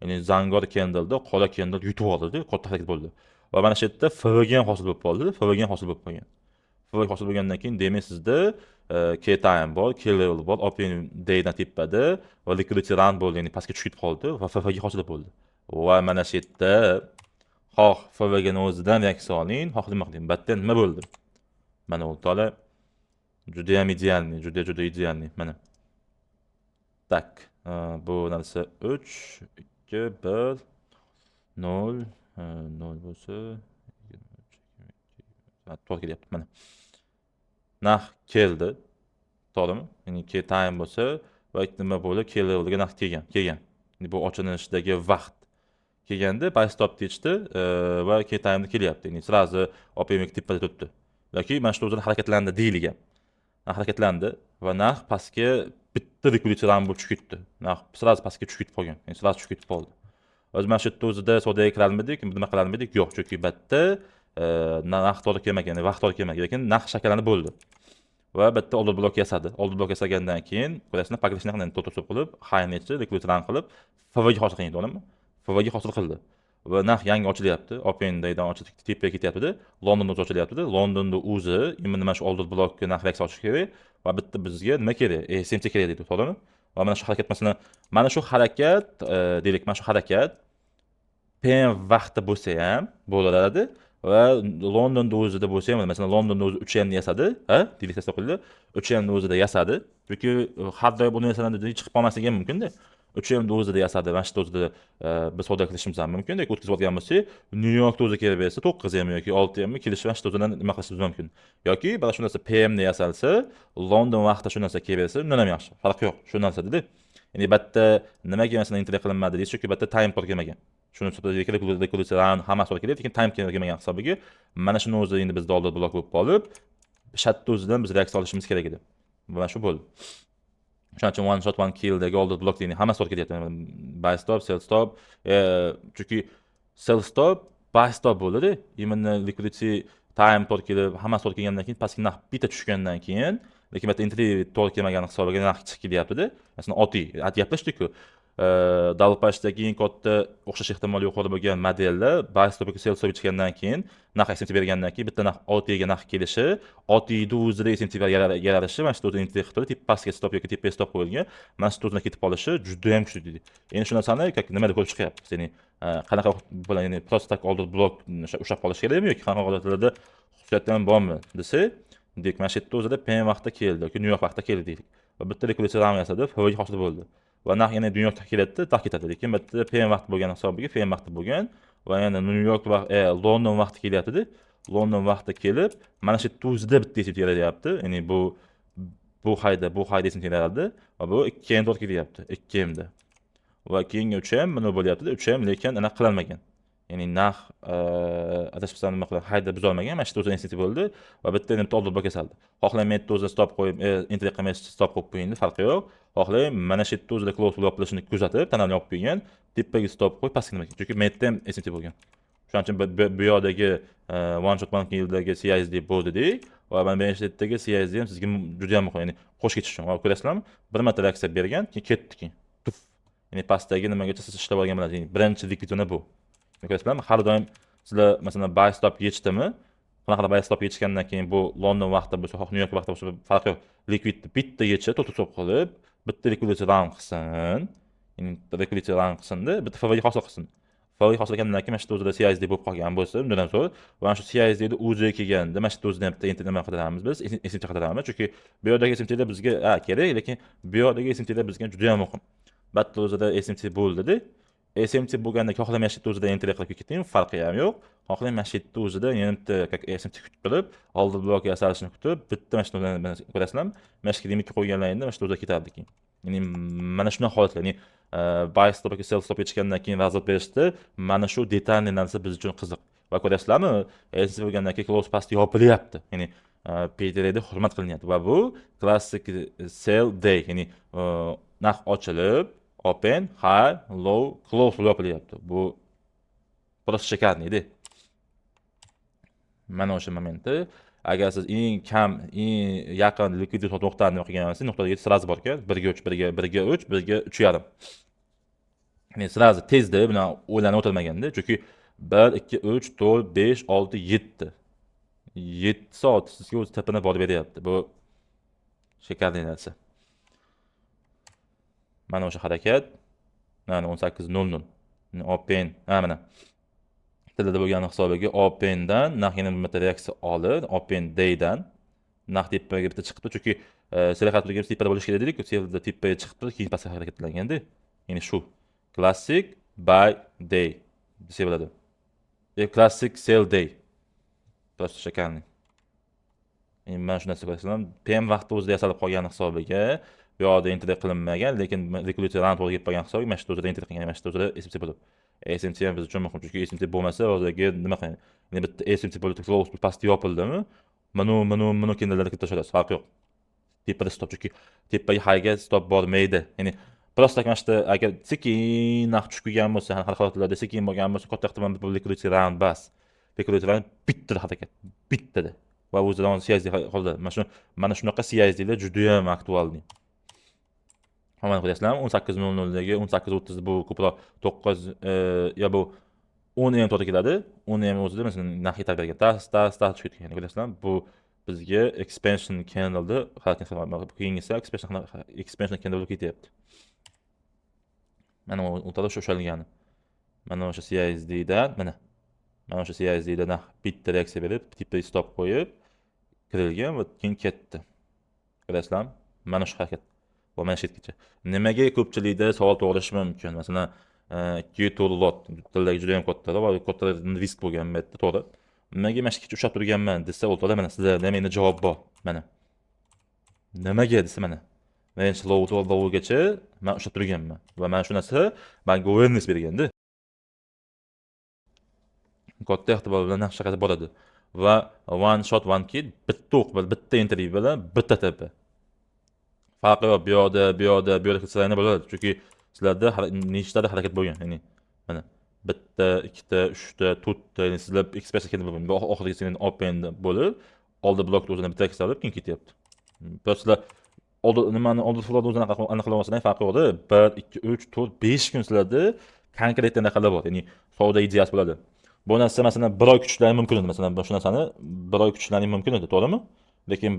Ya'ni zangor candleda qora candle yutib oldi, katta harakat bo'ldi. Va mana shu yerda FVG ham hosil bo'lib qoldi, FVG ham hosil bo'lib qolgan. FVG hosil bo'lgandan keyin, demak, sizda K time bor, K level bor, open daydan tepada va liquidity run bo'ldi, ya'ni pastga tushib ketib qoldi va FVG hosil bo'ldi. Va mana shu yerda xoh FVGni o'zidan reaksiya oling, xoh nima qiling. Bu yerda nima bo'ldi? Mana, o'rtoqlar, juda ham идеальный, juda juda идеальный. Mana. Так, bu narsa 3, 2, 1, 0, 0 bo'lsa 23, to'g'ri kelyapti, mana. Narx keldi. To'g'rimi? Ya'ni K time bo'lsa va nima bo'ldi? K levelga narx kelgan, kelgan. Bu ochilishdagi vaqt. Kelganda buy stop deyishdi va K time'da kelyapti. Ya'ni сразу OPM tepada turibdi. Yoki mana shu o'zini harakatlandi deyilgan. Harakatlandi va narx pastga bitta liquidity run bo'lib tushib ketdi. Narx сразу pastga tushib ketib qolgan. Ya'ni сразу tushib ketib qoldi. O'zi mana shu yerda o'zida savdoga kirarmidik, nima qilarmidik? Yo'q, chunki bu yerda narx to'g'ri kelmagan, vaqt to'g'ri kelmagan, lekin narx shakllanib bo'ldi. Va bitta order blok yasadi. Order blok yasagandan keyin ko'rasizlar, progression to'g'ri qilib, high nechi liquidity run qilib, FVG hosil qilgan, to'g'rimi? FVG hosil qildi. Va narx yangi ochilyapti. Open daydan ochilib tepaga ketyapti-da. Londonda o'zi ochilyapti-da. Londonda o'zi именно mana shu order blokka narx reaksiya ochish kerak va bitta bizga nima kerak? SMT kerak deydi, to'g'rimi? Va mana shu harakat, masalan, mana shu harakat, deylik, mana shu harakat PM vaqti bo'lsa ham bo'ladi va Londonda o'zida bo'lsa ham, masalan, Londonda o'zi 3 ni yasadi, ha? Deylik, tasavvur qilinglar. 3 ni o'zida yasadi. Chunki har doim bu narsalarni chiqib qolmasligi ham mumkin-da. 3 ni o'zida yasadi, mana shu yerda o'zida biz savdo qilishimiz ham mumkin. Yoki o'tkazib olgan bo'lsak, Nyu Yorkda o'zi kelib bersa 9 ham yoki 6 ham kelishi, mana shu yerda o'zidan nima qilishimiz mumkin. Yoki mana shu narsa PM da yasalsa, London vaqtida shu narsa kelib bersa, undan ham yaxshi. Farqi yo'q. Shu narsa-da. Ya'ni bu yerda nimaga, masalan, entry qilinmadi deysiz, chunki bu yerda time to'g'ri kelmagan. Shuni liquidity run hammasi to'g'ri kelyapti, lekin time kelmagan hisobiga mana shuni o'zi endi bizda order blok bo'lib qolib, shartni o'zidan biz reaksiya olishimiz kerak edi. Mana shu bo'ldi. Shuning uchun one shot one killdagi order blok degan hammasi to'g'ri kelyapti. Buy stop, sell stop, chunki sell stop, buy stop bo'ldi-da. Именно liquidity time to'g'ri kelib, hammasi to'g'ri kelgandan keyin pastga narx bitta tushgandan keyin, lekin bu yerda entry to'g'ri kelmagan hisobiga narx chiqib kelyapti-da. Masalan, oddiy gaplashdik-ku. Dalpashdagi eng katta o'xshash ehtimoli yuqori bo'lgan modelda buy stop yoki sell stop chiqqandan keyin, narx SMT bergandan keyin bitta narx OTga narx kelishi, OTni o'zida SMT yaralishi, mana shu o'zini entry qilib turib, pastga stop yoki tepaga stop qo'yilgan, mana shu o'zini ketib qolishi juda ham kuchli deydi. Endi shu narsani как nimada ko'rib chiqyapmiz? Ya'ni qanaqa bilan, ya'ni просто так order blok ushlab qolish kerakmi yoki qanaqa holatlarda xususiyatlar ham bormi desak, deylik, mana shu yerda o'zida PM vaqtda keldi yoki Nyu York vaqtida keldi deylik. Va bitta liquidity run yasadi, FVG hosil bo'ldi. Va narx yana Nyu Yorkda keladida, taq ketadi. Lekin bu yerda PM vaqti bo'lgan hisobiga PM vaqti bo'lgan va yana Nyu York va London vaqti kelyapti-da. London vaqti kelib, mana shu yerda o'zida bitta SMT yaratyapti. Ya'ni bu highda SMT yaraldi va bu 2 M to'g'ri kelyapti, 2 Mda. Va keyingi 3 M buni bo'lyapti-da, 3 M, lekin anaqa qilinmagan. Ya'ni narx adashmasam nima qiladi, highda buzolmagan, mana shu yerda o'zida SMT bo'ldi va bitta endi bitta order blok yasaldi. Xohlang men yerda o'zida stop qo'yib, entry qilmay stop qo'yib qo'ying, farqi yo'q. Xohlang mana shu yerda o'zida close yopilishini kuzatib, tanani yopib qo'ygan, tepaga stop qo'yib pastga nima, chunki men yerda ham SMT bo'lgan. Shuning uchun bu yoqdagi one shot one killdagi CISD bo'ldi dedik va mana bu yerdagi CISD ham sizga juda ham muhim, ya'ni qo'shib ketish uchun. Va ko'rasizlarmi, bir marta reaksiya bergan, keyin ketdi keyin. Tuf. Ya'ni pastdagi nimagacha siz ishlab olgan bo'lasiz. Ya'ni birinchi likvidni bu. Ko'rasizlarmi? Har doim sizlar, masalan, buy stop yechdimi? Qanaqa buy stop yechgandan keyin bu London vaqtida bo'lsa, xoh Nyu York vaqtida bo'lsa, farqi yo'q. Likvidni bitta yechib, to'rt qilib, bitta liquidity run qilsin. Ya'ni liquidity run qilsinda, bitta FVG hosil qilsin. Flg hosil qilgandan keyin mana shu yerda o'zida CISD bo'lib qolgan bo'lsa, undan ham so'ng va mana shu CISDni o'ziga kelganda mana shu yerda o'zida ham bitta entry nima qidiramiz biz, SMT qidiramiz. Chunki bu yoqdagi SMTda bizga kerak, lekin bu yoqdagi SMTda bizga juda ham muhim. Bu yerda o'zida SMT bo'ldida. SMT bo'lganda xohlamay shu yerda o'zida entry qilib keting, farqi ham yo'q. Xohlang mana shu yerda o'zida yana bitta как SMT kutib turib, order blok yasalishini kutib, bitta mana shuni ko'rasizlarmi? Mana shu limitga qo'yganlaringda mana shu o'zida ketardi keyin. Ya'ni mana shunday holatlar, ya'ni buy stop yoki sell stopga chiqqandan keyin razryad berishdi. Mana shu детальный narsa biz uchun qiziq. Va ko'rasizlarmi, SMT bo'lgandan keyin close pastda yopilyapti. Ya'ni PDRda hurmat qilinyapti va bu klassik sell day, ya'ni narx ochilib, open, high, low, close bo'lib yopilyapti. Bu просто шикарный edi. Mana o'sha momenti agar siz eng kam, eng yaqin likvidlik nuqtani nima qilgan bo'lsangiz, nuqtaga сразу bor ekan. 1 ga 3, 1 ga 1 ga 3, 1 ga 3,5. Ya'ni сразу tezda bilan o'ylanib o'tirmaganda, chunki 1, 2, 3, 4, 5, 6, 7. 7 soat sizga o'zi TPni borib beryapti. Bu шикарный narsa. Mana o'sha harakat. Mana 18:00. Open, ha, mana. Tilida bo'lgani hisobiga Opendan narx yana bir marta reaksiya olib, Open Daydan narx tepaga bitta chiqibdi, chunki sell turgan tepada bo'lishi kerak dedik-ku, sellda tepaga chiqibdi, keyin pastga harakatlanganda. Ya'ni shu klassik buy day desa bo'ladi. Klassik sell day. Просто шикарный. Endi mana shu narsa ko'rasizlar, PM vaqtda o'zida yasalib qolgani hisobiga bu yoqda entry qilinmagan, lekin liquidity run to'g'ri kelib qolgan hisobiga mana shu yerda o'zida entry qilgan, mana shu yerda o'zida SMT bo'lib. SMT ham biz uchun muhim, chunki SMT bo'lmasa hozirgi nima qiling? Endi bitta SMT bo'lib close pastda yopildimi? Manu candlelarga kirib tashlasiz, farqi yo'q. Tepada stop, chunki tepaga highga stop bormaydi. Ya'ni просто mana shu yerda agar sekin narx tushib kelgan bo'lsa, har xil holatlarda sekin bo'lgan bo'lsa, katta ehtimol bu liquidity round bas. Liquidity round bittada harakat, bittada. Va o'zidan CISD qoldi. Mana shunaqa CISDlar juda ham актуальный. Mana ko'ryapsizlarmi? 18:00 dagi 18:30 bu ko'proq 9 yo bu 10 ham to'g'ri keladi. 10 ham o'zida masalan narx yetib bergan. Tas tas tas tushib ketgan. Ko'ryapsizlarmi? Bu bizga expansion candleni harakat, keyingisi expansion candle bo'lib ketyapti. Mana o'rtada o'sha ushalgani. Mana o'sha CISDdan mana. Mana o'sha CISDda narx bitta reaksiya berib, tepaga stop qo'yib kirilgan va keyin ketdi. Ko'rasizlarmi? Mana shu harakat. Va mana shu yergacha. Nimaga ko'pchilikda savol tug'ilishi mumkin? Masalan, 2 to'rt lot tildagi juda ham katta va katta risk bo'lgan bu yerda, to'g'ri. Nimaga mana shu yergacha ushlab turganman desa, o'rtada mana sizlarda ham endi javob bor. Mana. Nimaga desa, mana. Range low to lowgacha man ushlab turganman va mana shu narsa manga awareness berganda. Katta ehtimol bilan narx shaqada boradi. Va one shot, one kill, bitta o'q bilan, bitta entry bilan bitta TP. Farqi yo'q, bu yoqda, bu yoqda, bu yoqda kirsalaring bo'ladi. Chunki sizlarda nechtada harakat bo'lgan. Ya'ni mana bitta, ikkita, uchta, to'rtta, ya'ni sizlar express kelib bu oxirgisi open bo'lib, oldi blokni o'zini bitta olib keyin ketyapti. Просто sizlar oldi nimani oldi flowni o'zini aniqlab olsalar farqi yo'qda. 1, 2, 3, 4, 5 kun sizlarda konkret anaqalar bor. Ya'ni savdo ideyasi bo'ladi. Bu narsa masalan bir oy kutishlari mumkin edi. Masalan, shu narsani bir oy kutishlaring mumkin edi, to'g'rimi? Lekin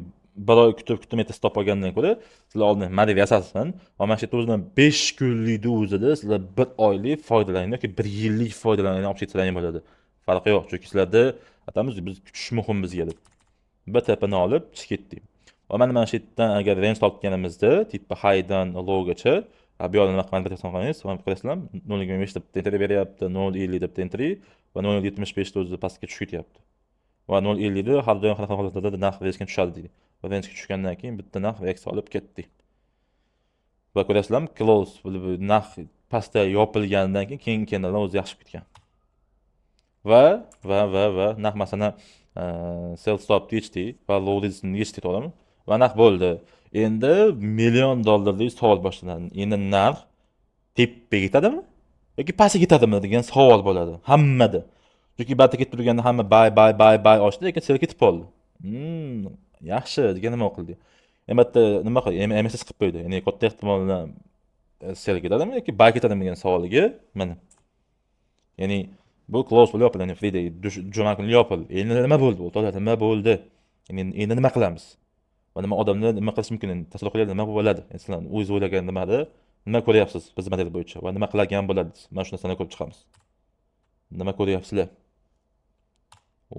bir oy kutib kutib erta stop olgandan ko'ra sizlar oldin model yasasin va mana shu yerda o'zidan 5 kunlikni o'zida sizlar bir oylik foydalaring yoki bir yillik foydalaringni olib ketsalaring bo'ladi. Farqi yo'q, chunki sizlarda aytamiz, biz kutish muhim bizga deb bir TPni olib chiqib ketdik. Va mana shu yerdan agar range topganimizda, типа highdan lowgacha, bu yoqda nima qilib qilsangiz, mana ko'rasizlar, 0,25 deb entry beryapti, 0,50 deb entry va 0,75 da o'zida pastga tushib ketyapti va 0,50 da har doim har xil holatlarda narx rangega tushadi deydi. Va rangega tushgandan keyin bitta narx reaksiya olib ketdik va ko'rasizlarmi, close narx pastda yopilganidan keyin keyingi candlelar o'zi yaxshi ketgan. Va narx masalan sell stop yechdik va low resistance yechdik, to'g'rimi? Va narx bo'ldi. Endi million dollarlik savol boshlanadi. Endi narx tepaga ketadimi yoki pastga ketadimi degan savol bo'ladi hammada, chunki barta ketib turganda hamma buy, buy, buy, buy ochdi, lekin sell ketib qoldi. Yaxshi degan nima qildi albatta, nima qildi, MSS qilib qo'ydi. Ya'ni katta ehtimol bilan sell ketadimi yoki buy ketadimi degan savoliga mana, ya'ni bu close bo'lib yopildi, ya'ni Friday, juma kuni yopildi. Endi nima bo'ldi, o'rtoqlar, nima bo'ldi? Endi nima qilamiz va nima odamlar nima qilish mumkin? Endi tasavvur qilinglar, nima bo'ladi? Endi sizlar o'zingiz o'ylagan nimada nima ko'ryapsiz biz model bo'yicha va nima qilgan bo'ladi? Mana shu narsani ko'rib chiqamiz. Nima ko'ryapsizlar?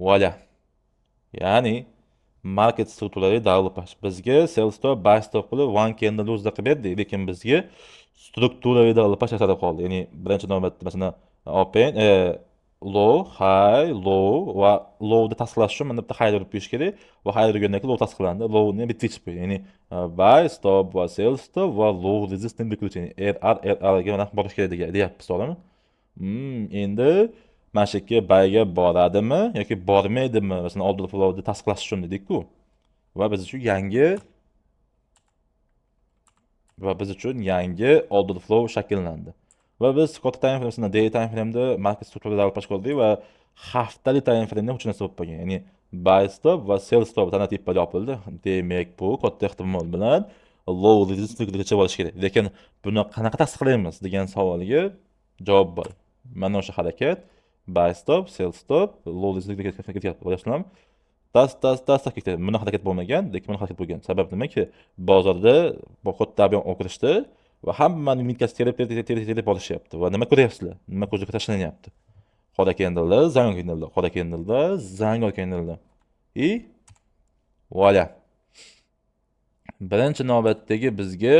Voila. Ya'ni market strukturalari davlapash. Bizga sell stop, buy stop qilib one candle o'zida qilib berdi, lekin bizga strukturaviy davlapash yasalib qoldi. Ya'ni birinchi navbatda masalan open, low, high, low va lowni tasdiqlash uchun mana bitta high urib qo'yish kerak va high urgandan keyin low tasdiqlandi. Lowni bitta yechib qo'ydi. Ya'ni buy stop va sell stop va low resistance liquidity, RR RR ga mana borish kerak deyapmiz, to'g'rimi? Endi mana shu yerga buyga boradimi yoki bormaydimi? Masalan, order flowni tasdiqlash uchun dedik-ku. Va biz uchun yangi order flow shakllandi. Va biz katta time frame, daily time frame'da market strukturada davlapash ko'rdik va haftalik time frame'da uch narsa bo'lib qolgan. Ya'ni buy stop va sell stop tana tepada yopildi. Demak, bu katta ehtimol bilan low resistance borish kerak. Lekin buni qanaqa tasdiqlaymiz degan savolga javob bor. Mana o'sha harakat buy stop, sell stop, low resistance ketyapti. Bilasizlarmi? Tas tas tas tas ketdi. Buni harakat bo'lmagan, lekin buni harakat bo'lgan. Sabab nimaki? Bozorda katta объем o'qirishdi va hammaning mitkasi terib terib terib terib borishyapti. Va nima ko'ryapsizlar? Nima ko'zga tashlanyapti? Qora candlelar, zangor candlelar, qora candlelar, zangor candlelar. И voila. Birinchi navbatdagi bizga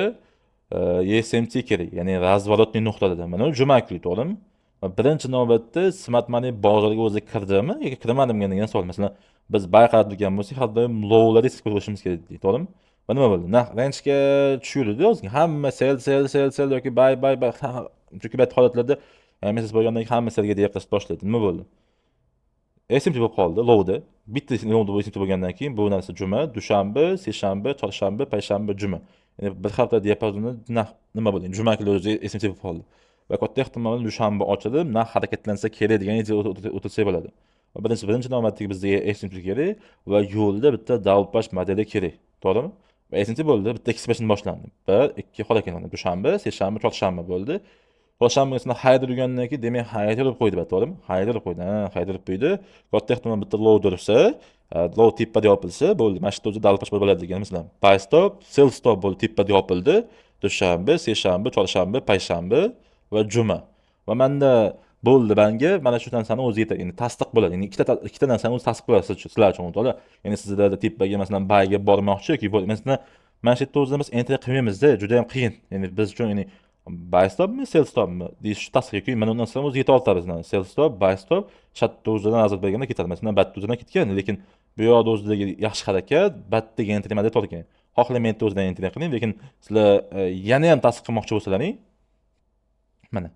SMT kerak, ya'ni razворотный nuqtada. Mana juma kuni, to'g'rimi? Va birinchi navbatda smart money bozorga o'zi kirdimi yoki kirmadimi degan savol. Masalan, biz buy qarab turgan bo'lsak, har doim lowlar risk ko'rishimiz kerak deydi, to'g'rimi? Va nima bo'ldi? Narx range'ga tushirdi ozgina. Hamma sell, sell, sell, sell yoki buy, buy, buy. Chunki bu holatlarda MSS bo'lgandan keyin hamma sellga deya qilishni boshladi. Nima bo'ldi? SMT bo'lib qoldi lowda. Bitta lowda SMT bo'lgandan keyin bu narsa juma, dushanba, seshanba, chorshanba, payshanba, juma. Ya'ni bir hafta diapazonda narx nima bo'ldi? Juma kuni o'zi SMT bo'lib qoldi. Va katta ehtimol bilan dushanba ochilib, narx harakatlansa kerak degan ideya o'tirsak bo'ladi. Va birinchi navbatdagi bizga SMT kerak va yo'lda bitta davlapash modeli kerak. To'g'rimi? Va SMT bo'ldi, bitta expansion boshlandi. 1, 2 xol ekan. Dushanba, seshanba, chorshanba bo'ldi. Chorshanba kuni high urgandan keyin demak high urib qo'ydi, to'g'rimi? High urib qo'ydi. Ha, high urib qo'ydi. Katta ehtimol bitta low ursa, low tepada yopilsa bo'ldi. Mana shu yerda o'zi davlapash bo'ladi degan masalan. Buy stop, sell stop bo'ldi, tepada yopildi. Dushanba, seshanba, chorshanba, payshanba va juma. Va menda bo'ldi, manga mana shu narsani o'zi yetadi. Endi tasdiq bo'ladi. Endi ikkita narsani o'zi tasdiq bo'ladi sizlar uchun, o'rtoqlar. Ya'ni sizlarda tepaga masalan buyga bormoqchi yoki masalan mana shu yerda o'zimiz biz entry qilmaymizda, juda ham qiyin. Ya'ni biz uchun ya'ni buy stopmi, sell stopmi deyish tasdiq yoki mana undan so'ng o'zi yeta olamiz. Sell stop, buy stop shartda o'zidan nazar berganda ketadi. Masalan, batda o'zidan ketgan, lekin bu yoqda o'zidagi yaxshi harakat batdagi entry model to'g'ri kelgan. Xohlamay o'zidan entry qiling, lekin sizlar yana ham tasdiq qilmoqchi bo'lsalaring, mana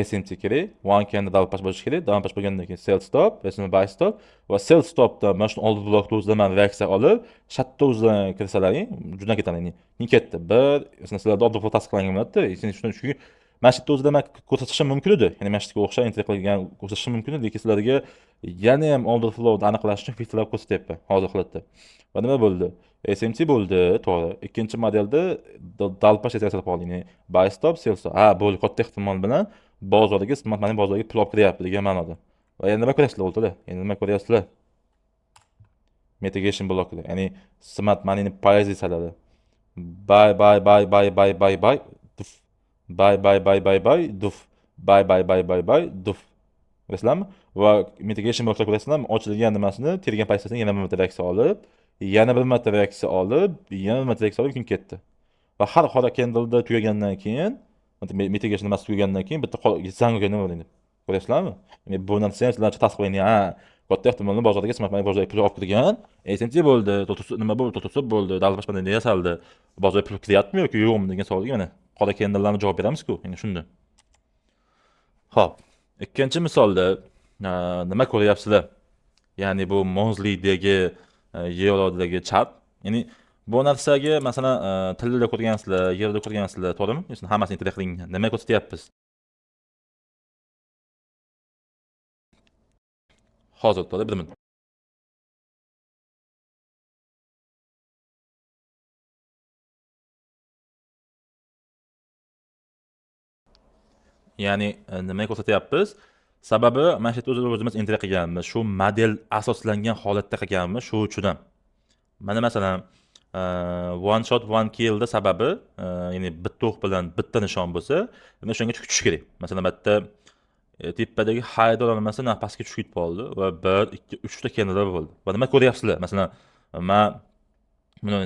SMT kerak, one candle davlapash bo'lishi kerak. Davlapash bo'lgandan keyin sell stop, masalan buy stop va sell stopda mana shu oldi blokda o'zidan mana reaksiya olib, shartda o'zidan kirsalaring, juda ketadi. Keyin ketdi. Bir, masalan, sizlarda order flow tasdiqlangan bo'ladi-da, chunki mana shu yerda o'zida man ko'rsatishim mumkin edi. Ya'ni mana shu yerga o'xshab entry qilgan ko'rsatishim mumkin edi, lekin sizlarga yana ham order flowni aniqlash uchun filtrlab ko'rsatyapman hozir holatda. Va nima bo'ldi? SMT bo'ldi, to'g'ri. Ikkinchi modelda dalpash yasalib qoldi. Ya'ni buy stop, sell stop. Ha, bo'ldi, katta ehtimol bilan bozorga smart money bozorga pul olib kiryapti degan ma'noda. Va endi nima ko'ryapsizlar o'rtoqlar? Endi nima ko'ryapsizlar? Mitigation blokida, ya'ni smart moneyni pozitsiyalari. Buy, buy, buy, buy, buy, buy, buy, duf. Buy, buy, buy, buy, buy, duf. Buy, buy, buy, buy, buy, duf. Ko'rasizlarmi? Va mitigation bloklar ko'rasizlarmi? Ochilgan nimasini, tergan pozitsiyasini yana bir marta reaksiya olib, yana bir marta reaksiya olib, yana bir marta reaksiya olib keyin ketdi. Va har qora candleda tugagandan keyin, mitigation nimasi tugagandan keyin bitta zangga nima bo'ladi? Ko'ryapsizlarmi? Ya'ni bu narsa ham sizlarcha tasdiqlaydi. Ha, katta ehtimol bilan bozorga smart money bozorga pul olib kirgan, SMT bo'ldi, nima bo'ldi, to'tib bo'ldi, davlat boshqarmasi yasaldi. Bozorga pul kiryaptimi yoki yo'qmi degan savolga mana qora candlelarni javob beramiz-ku, endi shunda. Xo'p, ikkinchi misolda nima ko'ryapsizlar? Ya'ni bu Monzlidagi yevrodagi chart. Ya'ni bu narsaga masalan tilda ko'rgansizlar, yerda ko'rgansizlar, to'g'rimi? Masalan, hammasini internet qilingan. Nima ko'rsatyapmiz? Hozir to'g'ri, bir minut. Ya'ni nima ko'rsatyapmiz? Sababi mana shu yerda o'zimiz entry qilganmiz. Shu model asoslangan holatda qilganmiz, shu uchun ham. Mana masalan, one shot one killda sababi, ya'ni bitta o'q bilan bitta nishon bo'lsa, demak o'shanga tush kerak. Masalan, bu yerda Tepadagi highni ololmasa, narx pastga tushib ketib qoldi va 1, 2, 3 ta candlelar bo'ldi. Va nima ko'ryapsizlar? Masalan, man buni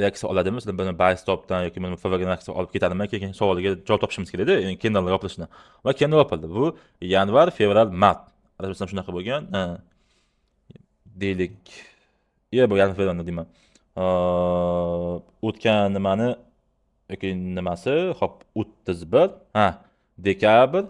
reaksiya oladimi? Masalan, buni buy stopdan yoki buni FVG reaksiya olib ketadimi? Keyin savoliga javob topishimiz kerakda, ya'ni candle yopilishini. Va candle yopildi. Bu yanvar, fevral, mart. Adashmasam, shunaqa bo'lgan. Deylik. Bu yanvar, fevralni deyman. O'tgan nimani yoki nimasi? Hop, 31, ha, dekabr,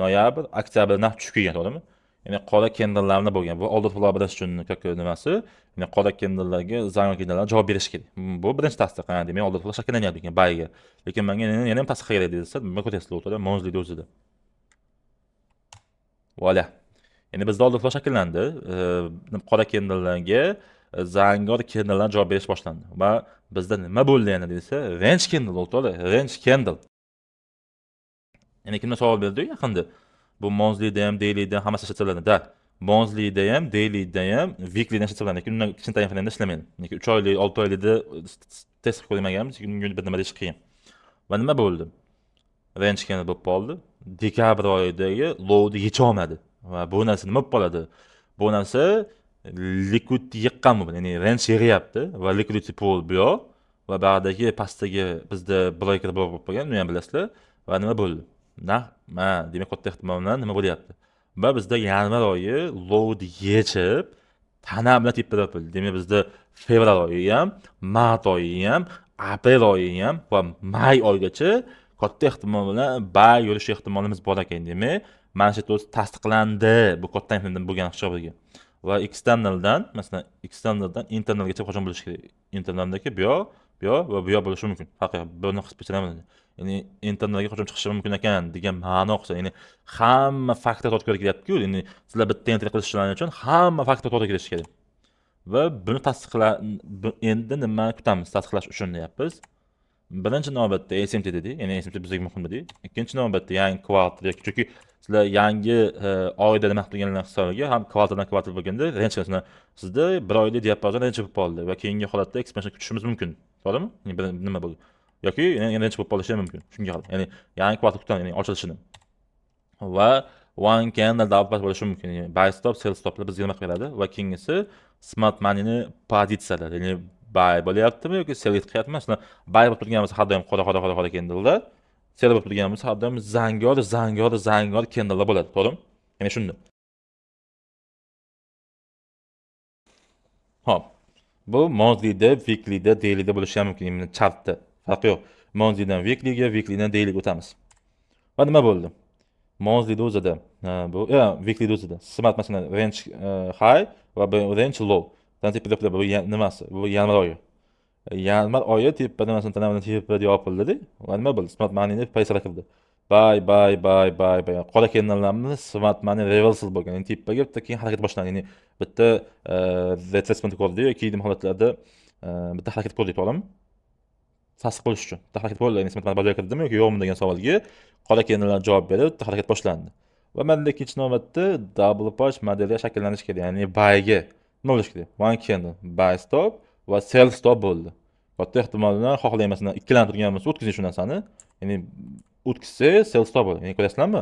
noyabr, oktyabr narx tushib kelgan, to'g'rimi? Ya'ni qora candlelarni bo'lgan. Bu order flow bilish uchun как nimasi? Ya'ni qora candlelarga zangor candlelar javob berish kerak. Bu birinchi tasdiq. Ha, demak, order flow shakllanyapti ekan buyga. Lekin menga yana ham tasdiq kerak desa, nima ko'ryapsizlar o'rtada? Monthlyda o'zida. Voila. Endi bizda order flow shakllandi. Qora candlelarga zangor candlelar javob berish boshlandi. Va bizda nima bo'ldi yana desa, range candle, o'rtoqlar, range candle. Yana kimlar savol berdi yaqinda. Bu monthlyda ham, dailyda ham hammasi ishlatiladi. Да. Monthlyda ham, dailyda ham, weeklyda ham ishlatiladi. Lekin undan kichkina time frame'da ishlamaydi. Lekin 3 oylik, 6 oylikda test qilib ko'rmaganmiz, unga bir nima deyish qiyin. Va nima bo'ldi? Range candle bo'lib qoldi. Dekabr oyidagi lowni yecha olmadi. Va bu narsa nima bo'lib qoladi? Bu narsa liquidity yiqqan bu. Ya'ni range yig'yapti va liquidity pool bu yoq va buyog'idagi pastdagi bizda breaker blok bo'lib qolgan, uni ham bilasizlar. Va nima bo'ldi? Narx, mana, demak, katta ehtimol bilan nima bo'lyapti? Va bizda yanvar oyi lowni yechib, tana bilan tepada yopildi. Demak, bizda fevral oyi ham, mart oyi ham, aprel oyi ham va may oyigacha katta ehtimol bilan buy yurish ehtimolimiz bor ekan. Demak, mana shu yerda o'zi tasdiqlandi bu katta time bo'lgan hisobiga. Va externaldan, masalan, externaldan internalgacha qachon bo'lishi kerak? Internaldagi bu yoq, bu yoq va bu yoq bo'lishi mumkin. Farqi yo'q. Buni qisib kechiraman. Ya'ni internalga qachon chiqishi mumkin ekan degan ma'no qilsa, ya'ni hamma faktor to'g'ri kelyapti-ku. Ya'ni sizlar bitta entry qilishlaring uchun hamma faktor to'g'ri kelishi kerak. Va buni tasdiqla, endi nimani kutamiz tasdiqlash uchun deyapmiz. Birinchi navbatda SMT dedik, ya'ni SMT bizga muhim dedik. Ikkinchi navbatda yangi kvartal yoki, chunki sizlar yangi oyda nima qilganlar hisobiga ham kvartaldan kvartal bo'lganda range, masalan, sizda bir oylik diapazon range bo'lib qoldi va keyingi holatda expansion kutishimiz mumkin. To'g'rimi? Ya'ni bir nima bo'ldi? Yoki yana range bo'lib qolishi ham mumkin. Shunga qarab, ya'ni yangi kvartal kutamiz, ya'ni ochilishini. Va one candle double bo'lishi mumkin. Ya'ni buy stop, sell stoplar bizga nima qilib beradi va keyingisi smart moneyni pozitsiyalar, ya'ni buy bo'lyaptimi yoki sell qilyaptimi? Masalan, buy bo'lib turgan bo'lsa, har doim qora, qora, qora, qora candlelar, sell bo'lib turgan bo'lsa, har doim zangor, zangor, zangor candlelar bo'ladi, to'g'rimi? Ya'ni shunda. Hop. Bu monthlyda, weeklyda, dailyda bo'lishi ham mumkin. Imенно chartda. Farqi yo'q. Monthlydan weeklyga, weeklydan dailyga o'tamiz. Va nima bo'ldi? Monthlyda o'zida, bu weeklyda o'zida smart, masalan, range high va bu range low. Dan tepada bu nimasi? Bu yanvar oyi. Yanvar oyi tepada, masalan, tanavidan tepada yopildi. Va nima bo'ldi? Smart moneyni paysalga kirdi. Buy, buy, buy, buy, buy. Qora candlelarni smart money reversal bo'lgan. Ya'ni tepaga bitta keyin harakat boshlandi. Ya'ni bitta retracement ko'rdi yoki nima holatlarda bitta harakat ko'rdik, to'g'rimi? Tasdiq bo'lish uchun. Bitta harakat bo'ldi. Ya'ni smart money bozorga kirdimi yoki yo'qmi degan savolga qora candlelar javob berib, bitta harakat boshlandi. Va menda ikkinchi navbatda double punch modeli shakllanishi kerak. Ya'ni buyga nima bo'lishi kerak? One candle, buy stop va sell stop bo'ldi. Katta ehtimol bilan xohlayman, ikkilanib turgan bo'lsa, o'tkazing shu narsani. Ya'ni o'tkazsa, sell stop bo'ladi. Ya'ni ko'rasizlarmi?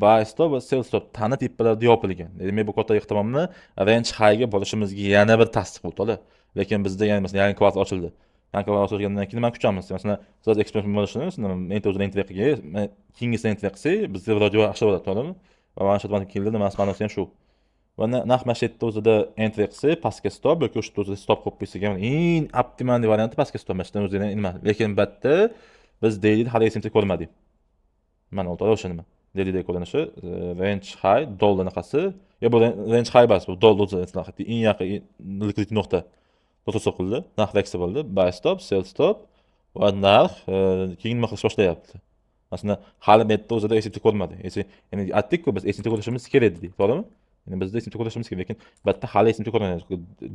Buy stop va sell stop tana tepalarda yopilgan. Demak, bu katta ehtimol bilan range highga borishimizga yana bir tasdiq bo'ldi, to'g'ri. Lekin bizda yana, masalan, yangi kvartal ochildi. Yangi kvartal ochilgandan keyin nimani kutamiz? Masalan, siz expansion bo'lishini, masalan, endi o'zini entry qilgan, keyingisini entry qilsak, bizda вроде yaxshi bo'ladi, to'g'rimi? Va mana shu keldi, nimasi ma'nosi ham shu. Va narx mana shu yerda o'zida entry qilsak, pastga stop yoki o'sha yerda o'zida stop qo'yib qo'ysak ham eng optimal varianti pastga stop, mana shu yerdan o'zida nima. Lekin bu yerda biz dailyda hali SMT ko'rmadik. Mana, o'rtoqlar, o'sha nima. Dailyda ko'rinishi range high dollar anaqasi. Yo, bu range high emas, bu dollar o'zi eng yaqin liquidity nuqta. To'g'ri qildi, narx reaksiya bo'ldi. Buy stop, sell stop va narx keyin nima qilish boshlayapti. Masalan, hali bu yerda o'zida SMT ko'rmadik. Ya'ni aytdik-ku, biz SMT ko'rishimiz kerak dedik, to'g'rimi? Ya'ni bizda SMT ko'rishimiz kerak, lekin bu yerda hali SMT ko'rmadik.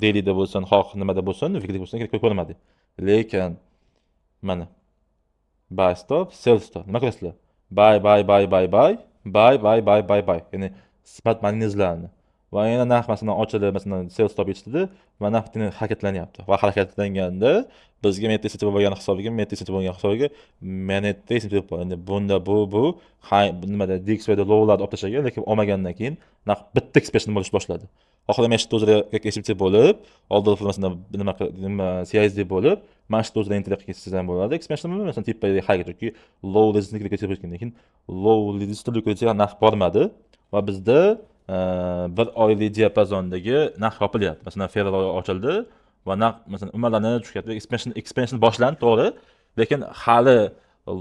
Dailyda bo'lsin, xoh nimada bo'lsin, weekly bo'lsin, ko'rmadik. Lekin mana buy stop, sell stop. Nima ko'rasizlar? Buy, buy, buy, buy, buy, buy, buy, buy, buy, buy. Ya'ni smart money izlandi. Va yana narx, masalan, ochilib, masalan, sell stop yetishdi va narx harakatlanyapti. Va harakatlanganda bizga meta SMT bo'lgani hisobiga, meta SMT bo'lgan hisobiga mana yerda SMT bo'lib qoldi. Endi bunda bu nimada, DXYda lowlarni olib tashlagan, lekin olmagandan keyin narx bitta expansion bo'lishni boshladi. Xohlamay shu o'zida SMT bo'lib, oldin, masalan, nima, CISD bo'lib, mana shu o'zida entry qilsangiz ham bo'ladi. Expansion bo'ladi, masalan, tepaga harakat, chunki low resistance ketgandan keyin low resistance liquidity narx bormadi va bizda bir oylik diapazondagi narx yopilyapti. Masalan, fevral oyi ochildi va narx, masalan, umalanib tushyapti. Expansion boshlandi, to'g'ri, lekin hali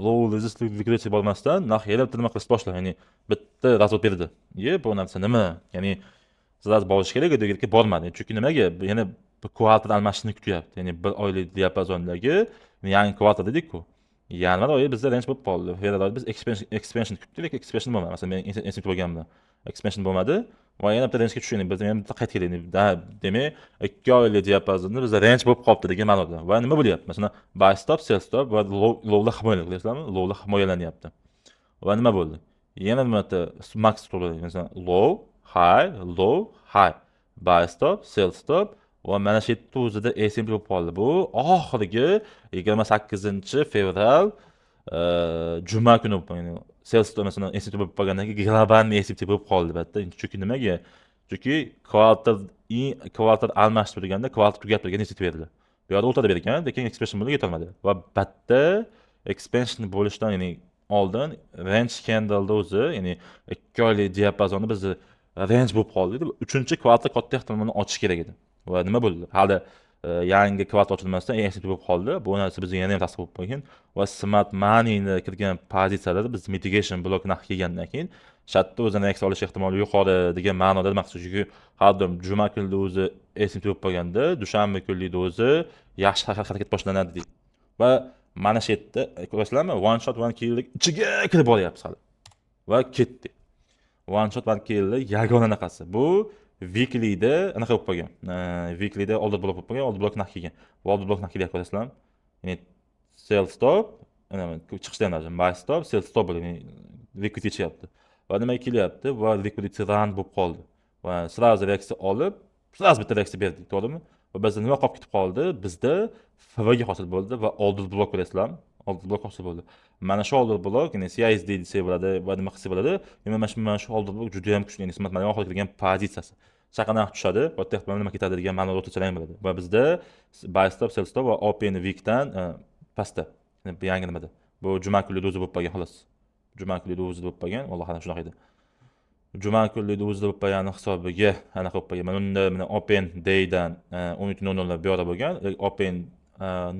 low resistance liquidity bormasdan narx yana bitta nima qilishni boshladi, ya'ni bitta razvod berdi. Ye, bu narsa nima? Ya'ni сразу borish kerak edi, lekin bormadi. Chunki nimaga? Yana bir kvartal almashishni kutyapti. Ya'ni bir oylik diapazondagi yangi kvartal dedik-ku. Yanvar oyi bizda range bo'lib qoldi. Fevral oyida biz expansion kutdik, lekin expansion bo'lmadi. Masalan, men SMT bo'lganimda expansion bo'lmadi va yana bitta rangega tushgan. Biz yana bitta qaytib kelaylik. Demak, 2 oylik diapazonda bizda range bo'lib qolibdi degan ma'noda. Va nima bo'lyapti? Masalan, buy stop, sell stop va lowlar himoyalanadi, bilasizlarmi? Lowlar himoyalanyapti. Va nima bo'ldi? Yana nima, max to'g'ri, masalan, low, high, low, high. Buy stop, sell stop va mana shu yerda o'zida SMT bo'lib qoldi. Bu oxirgi 28 fevral, juma kuni, ya'ni sell stop, masalan, SMT bo'lib qolgandan keyin глобальный SMT bo'lib qoldi albatta. Chunki nimaga? Chunki kvartal almashib turganda, kvartal tugab turganda SMT berdi. Bu yoqda o'rtada bergan, lekin expansion bo'lib yetolmadi. Va bitta expansion bo'lishdan, ya'ni oldin range candleda o'zi, ya'ni 2 oylik diapazonni bizni range bo'lib qoldi. Uchinchi kvartal katta ehtimol bilan ochish kerak edi. Va nima bo'ldi? Hali yangi kvartal ochilmasdan SMT bo'lib qoldi. Bu narsa bizga yana ham ta'sir qilib qo'ygan va smart moneyni kirgan pozitsiyalarda biz mitigation blok narxi kelgandan keyin shartda o'zini reaksiya olish ehtimoli yuqori degan ma'noda maqsad. Chunki har doim juma kunida o'zi SMT bo'lib qolganda, dushanba kunlikda o'zi yaxshi harakat boshlanadi deydi. Va mana shu yerda ko'rasizlarmi, one shot one kill ichiga kirib boryapmiz hali va ketdi. One shot one kill yagona anaqasi bu weeklyda anaqa bo'lib qolgan, weeklyda order blok bo'lib qolgan, order blok narx kelgan va order blok narx kelyapti, ko'rasizlarmi? Ya'ni sell stop chiqishda ham даже buy stop, sell stop bo'ldi, ya'ni liquidity ichyapti va nimaga kelyapti va liquidity run bo'lib qoldi va сразу reaksiya olib, сразу bitta reaksiya berdik, to'g'rimi? Va bizda nima qolib ketib qoldi? Bizda FVG hosil bo'ldi va order blok, ko'rasizlarmi, order blok hosil bo'ldi. Mana shu order blok, ya'ni CISD desak bo'ladi va nima qilsak bo'ladi. Demak, mana shu order blok juda yam kuchli, ya'ni smart money oxirgi kirgan pozitsiyasi chaqa narx tushadi va ehtimol nima ketadi degan ma'noda o'rtachalar ham bo'ladi. Va bizda buy stop, sell stop va open wickdan pastda, bu yangi nimada, bu juma kunida o'zi bo'lib qolgan, xolos. Juma kunida o'zida bo'lib qolgan, alloh alam, shunaqa edi. Juma kunida o'zida bo'lib qolgani hisobiga anaqa bo'lib qolgan. Mana unda, mana open daydan 17:00 bu yoqda bo'lgan, open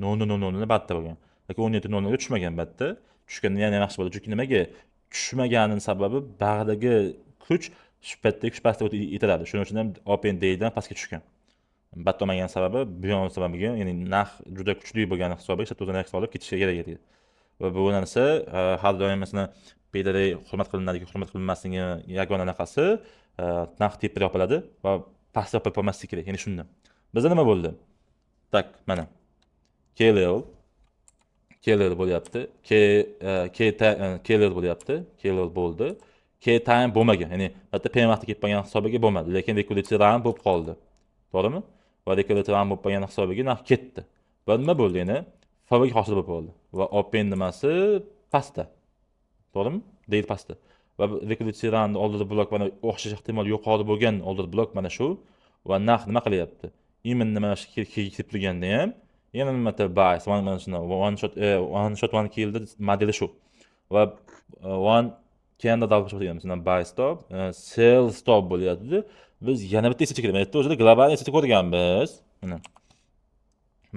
00:00 batta bo'lgan, lekin 17:00ga tushmagan. Batta tushganda yana yaxshi bo'ldi. Chunki nimaga tushmaganini sababi bag'dagi kuch, shu paytdagi kuch pastga yetiladi. Shuning uchun ham open daydan pastga tushgan. Batta olmagan sababi bu yon sababiga, ya'ni narx juda kuchli bo'lgani hisobiga shu o'zini olib ketishiga kerak edi. Va bu narsa har doim, masalan, PDD hurmat qilinadi, hurmat qilinmasligi yagona anaqasi narx tepada yopiladi va pastda yopilib qolmasligi kerak. Ya'ni shunda bizda nima bo'ldi? Так, mana KLL, KLL bo'lyapti, K KLL bo'lyapti, KLL bo'ldi, K time bo'lmagan, ya'ni bitta PM vaqti kelib qolgan hisobiga bo'lmadi, lekin liquidity run bo'lib qoldi, to'g'rimi? Va liquidity run bo'lib qolgani hisobiga narx ketdi va nima bo'ldi? Yana FVG hosil bo'lib qoldi va open nimasi pastda, to'g'rimi, deydi, pastda. Va liquidity run order blok mana o'xshash ehtimol yuqori bo'lgan order blok mana shu. Va narx nima qilyapti? Именно mana shu kelib turganda ham yana nima, buy mana shuni one shot one killni modeli shu va one candle degan, masalan, buy stop, sell stop bo'lyapti. Biz yana bitta SMT kerak. Mana yerda o'zida global SMT ko'rganmiz.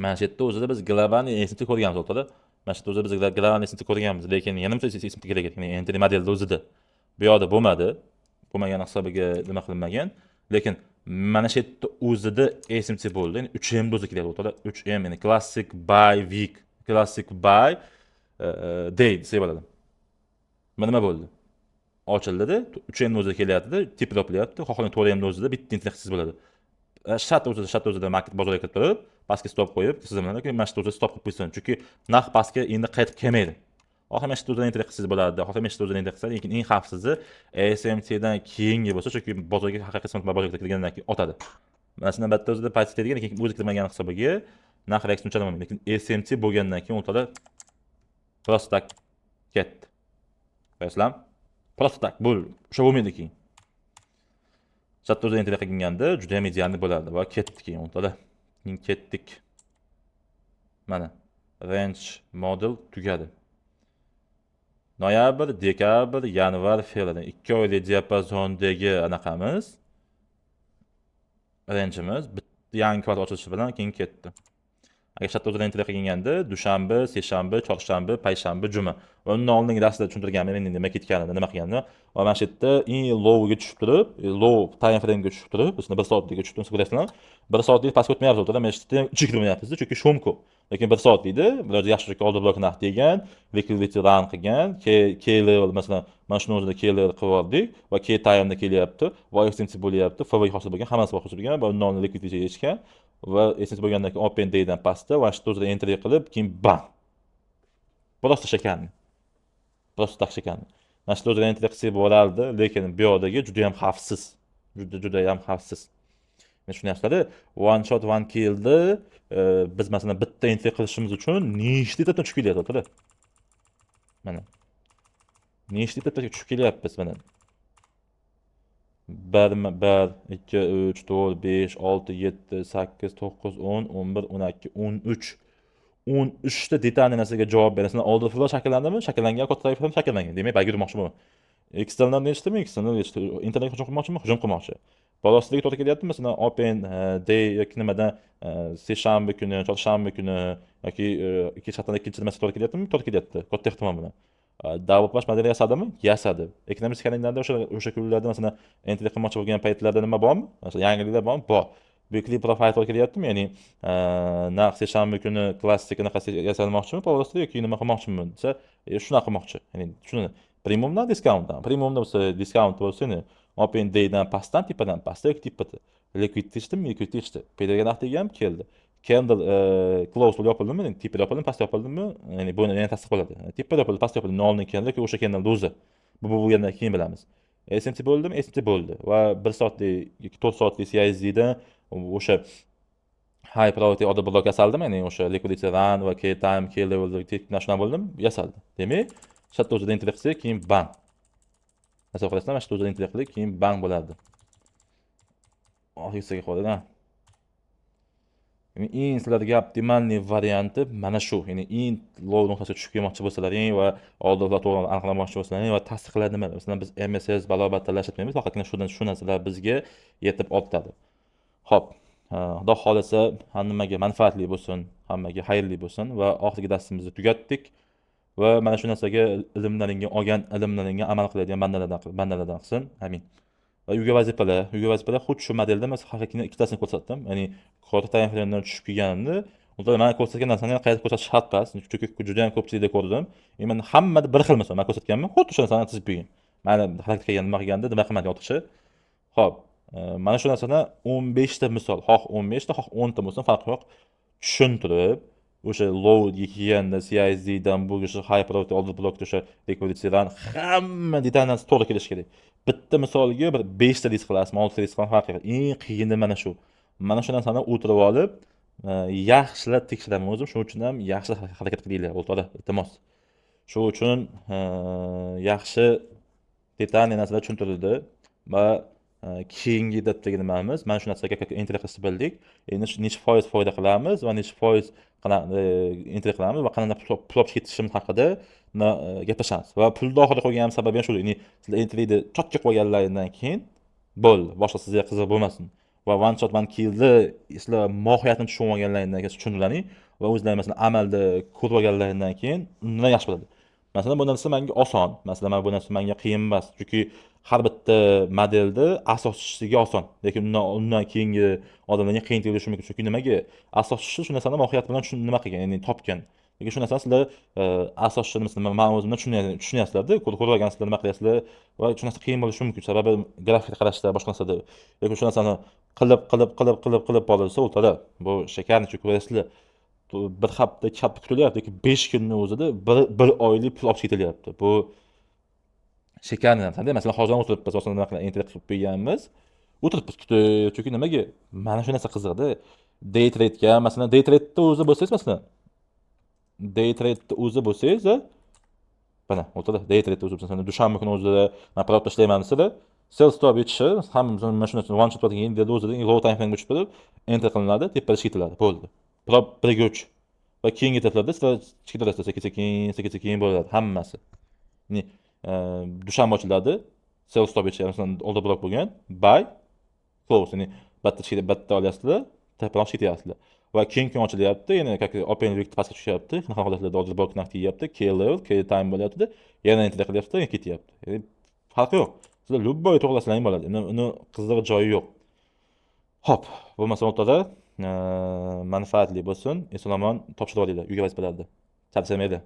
Mana shu yerda o'zida biz глобальный SMT ko'rganmiz, o'rtada. Mana shu yerda o'zida biz глобальный SMT ko'rganmiz, lekin yana bitta SMT kerak ekan entry modelda o'zida. Bu yoqda bo'lmadi, bo'lmagani hisobiga nima qilinmagan, lekin mana shu yerda o'zida SMT bo'ldi. Ya'ni 3M o'zi kelyapti, o'rtada, 3M, ya'ni classic buy week, classic buy day desak bo'ladi. Mana nima bo'ldi? Ochildida, 3M o'zida kelyaptida, tepada yopilyapti. Xohlang, 4M o'zida bitta entry qilsangiz bo'ladi. Shart o'zida, shart o'zida market bozorga kirib turib, pastga stop qo'yib siz bilan, mana shu yerda o'zida stop qilib qo'ysin, chunki narx pastga endi qaytib kelmaydi. Xohlamaysiz, o'zini entry qilsangiz bo'ladi, xohlamaysiz, o'zini entry qilsangiz, lekin eng xavfsizi SMTdan keyingi bo'lsa, chunki bozorga haqiqiy SMT bozorga kirgandan keyin otadi. Masalan, bitta o'zida pozitsiya degan, lekin o'zi kirmagan hisobiga narx reaksiya unchalik bo'lmaydi. Lekin SMT bo'lgandan keyin o'rtada просто так ketdi. Ko'rasizlarmi? Просто так, bu o'sha bo'lmaydi keyin. Chatda o'zini entry qilganda juda ham идеальный bo'ladi va ketdi keyin o'rtada. Keyin ketdik. Mana range model tugadi. Noyabr, dekabr, yanvar, fevral 2 oylik diapazondagi anaqamiz, rangeimiz bitta yangi kvartal ochilishi bilan keyin ketdi. Agar chatda o'zini entry qilganda dushanba, seshanba, chorshanba, payshanba, juma va undan oldingi darsda tushuntirganman endi nima ketganini, nima qilganini va mana shu yerda eng lowga tushib turib, low time framega tushib turib, masalan, 1 soatlikka tushib turib ko'rasizlar, 1 soatlik pastga o'tmayapmiz o'rtada, mana shu yerda ham ichiga kirmayapmiz, chunki шум ko'p. Lekin 1 soatlikda biroz yaxshi order block narx degan, liquidity run qilgan, K level, masalan, mana shuni o'zida K level qilib oldik va K time'da kelyapti va SMT bo'lyapti, FVG hosil bo'lgan, hammasi hosil bo'lgan va undan oldin liquidity yechgan va SMT bo'lgandan keyin open daydan pastda va shu o'zida entry qilib, keyin bam. Просто шикарный. Просто так шикарный. Mana shu o'zida entry qilsak bo'lardi, lekin bu yoqdagi juda ham xavfsiz. Juda juda ham xavfsiz. Men tushunyapsizlar, one shot one killni biz masalan bitta entry qilishimiz uchun nechta etapdan tushib kelyapti o'rtada. Mana. Nechta etapga tushib kelyapmiz mana. 1 1 2 3 4 5 6 7 8 9 10 11 12 13 13 ta детальный narsaga javob berasizlar. Order flow shakllandimi? Shakllangan, katta frame shakllangan. Demak, buyga yurmoqchi bu. External eshitdimi? External eshitdi. Internetga hujum qilmoqchimi? Hujum qilmoqchi. Velocityga to'g'ri kelyaptimi? Masalan, open day yoki nimadan seshanba kuni, chorshanba kuni yoki ikkinchi haftada ikkinchi nimasiga to'g'ri kelyaptimi? To'g'ri kelyapti. Katta ehtimol bilan. Davlat modeli yasadimi? Yasadi. Ekonomik kalendarda o'sha kunlarda, masalan, entry qilmoqchi bo'lgan paytlarda nima bormi? Masalan, yangiliklar bormi? Bor. Weekly profile to'g'ri kelyaptimi? Ya'ni narx seshanba kuni klassik anaqasi yasalmoqchimi полностью yoki nima qilmoqchimi desa, shunaqa qilmoqchi. Ya'ni shuni premiumdan, discountdan. Premiumda bo'lsa, discount bo'lsa, ya'ni open daydan pastdan, tepadan pastda yoki tepada. Liquid echdimi? Liquid echdi. PD ga narx degan keldi. Candle close bo'lib yopildimi? Tepada yopildimi, pastda yopildimi? Ya'ni buni yana tasdiq bo'ladi. Tepada yopildi, pastda yopildi. Nolni candle yoki o'sha candle o'zi. Bu bo'lgandan keyin bilamiz. SMT bo'ldimi? SMT bo'ldi. Va 1 soatlik yoki 4 soatlik CISDdan o'sha high priority order block yasaldimi? Ya'ni o'sha liquidity run va key time, key level shunaqa bo'ldimi? Yasaldi. Demak, shu o'zida entry qilsak, keyin bang. Tasavvur qilasizlar, mana shu o'zida entry qildik, keyin bang bo'lardi. Oxirgisiga qoldi. Ya'ni eng sizlarga оптимальный varianti mana shu. Ya'ni eng low nuqtasiga tushib kelmoqchi bo'lsalaring va oldinlar to'g'ri aniqlamoqchi bo'lsalaring va tasdiqlar nima? Masalan, biz MSS balobatlar ishlatmaymiz, faqatgina shundan shu narsalar bizga yetib ortadi. Xo'p, Xudo xohlasa hammaga manfaatli bo'lsin, hammaga xayrli bo'lsin va oxirgi darsimizni tugatdik. Va mana shu narsaga ilmlaringga, olgan ilmlaringga amal qiladigan bandalardan qilsin. Amin. Va uyga vazifalar xuddi shu modelda masalan haqiqiy ikkitasini ko'rsatdim. Ya'ni katta time framedan tushib kelganimda, unda man ko'rsatgan narsani ham qayta ko'rsatish shart emas, chunki juda ham ko'pchilikda ko'rdim. Именно hammada bir xil misol man ko'rsatganman, xuddi o'sha narsani chizib qo'ygan. Mana harakat qilgan, nima qilganda, nima qilmadi ortiqcha. Xo'p, mana shu narsani 15 ta misol, xoh 15 ta, xoh 10 ta bo'lsin, farqi yo'q. Tushuntirib, o'sha lowga kelganda CISDdan bu o'sha high priority order blockda o'sha liquidity run hamma detal narsa to'g'ri kelishi kerak. Bitta misolga bir 5 ta risk qilasizmi, 6 ta risk qilasizmi, farqi yo'q. Eng qiyini mana shu. Mana shu narsani o'tirib olib, yaxshilab tekshiraman o'zim. Shuning uchun ham yaxshi harakat qilinglar, o'rtoqlar, iltimos. Shu uchun yaxshi детальный narsalar tushuntirildi va keyingi etapdagi nimamiz mana shu narsaga entry qilishni bildik. Endi shu necha foiz foyda qilamiz va necha foiz qanaqa entry qilamiz va qanaqa pul olib ketishimiz haqida gaplashamiz. Va pulni oxirida qo'yganim sababi ham shu. Ya'ni sizlar entryni чётко qo'yganlaringdan keyin bo'ldi, boshqa sizga qiziq bo'lmasin. Va one shot one killni sizlar mohiyatini tushunib olganlaringdan keyin tushundilaring va o'zlaring masalan amalda ko'rib olganlaringdan keyin undan yaxshi bo'ladi. Masalan, bu narsa menga oson. Masalan, mana bu narsa menga qiyin emas. Chunki har bitta modelni asoschisiga oson. Lekin undan keyingi odamlarga qiyin tuyulishi mumkin. Chunki nimaga? Asoschisi shu narsani mohiyati bilan nima qilgan, ya'ni topgan. Lekin shu narsani sizlar asoschi masalan, man o'zimdan tushunyapsizlarda, ko'rib olgansizlar, nima qilyapsizlar va shu narsa qiyin bo'lishi mumkin. Sababi grafikga qarashda, boshqa narsada. Lekin shu narsani qilib, qilib, qilib, qilib, qilib borilsa, o'rtada bu шикарный, chunki ko'rasizlar. Bir hafta, 2 hafta kutilyapti, lekin 5 kunni o'zida bir oylik pul olib ketilyapti. Bu шикарный narsada. Masalan, hozir ham o'tiribmiz, masalan, nima qilib entry qilib qo'yganmiz, o'tiribmiz kutib, chunki nimaga mana shu narsa qiziqda. Day trade'ga, masalan, day trade'da o'zi bo'lsangiz, masalan, day trade'da o'zi bo'lsangiz, mana o'tirdi, day trade'da o'zi bo'lsa, dushanba kuni o'zida man prop tashlayman desada, sell stop yechishi hammamiz mana shu narsa one shot keyin o'zida low time frame tushib turib enter qilinadi, tepada ketiladi, bo'ldi. Prop 1:3 va keyingi etaplarda sizlar chiqib sekin sekin, sekin sekin bo'ladi hammasi. Dushanba ochiladi, sell stop yechishi, masalan, order block bo'lgan, buy close, ya'ni bitta bitta olyapsizlar, teparoq ketyapsizlar va keyingi kun ochilyapti, yana как open wick pastga tushyapti. Shunaqa holatlarda order block narx tegyapti, key level, key time bo'lyaptida, yana enter qilyapsizlar, yana ketyapti. Ya'ni farqi yo'q, sizlar любой to'g'rilasizlar ham bo'ladi, uni qizig'i joyi yo'q. Ho'p, bo'lmasa, o'rtada manfaatli bo'lsin, eson omon topshirib olinglar uyga vazifalarni, charchamaydi.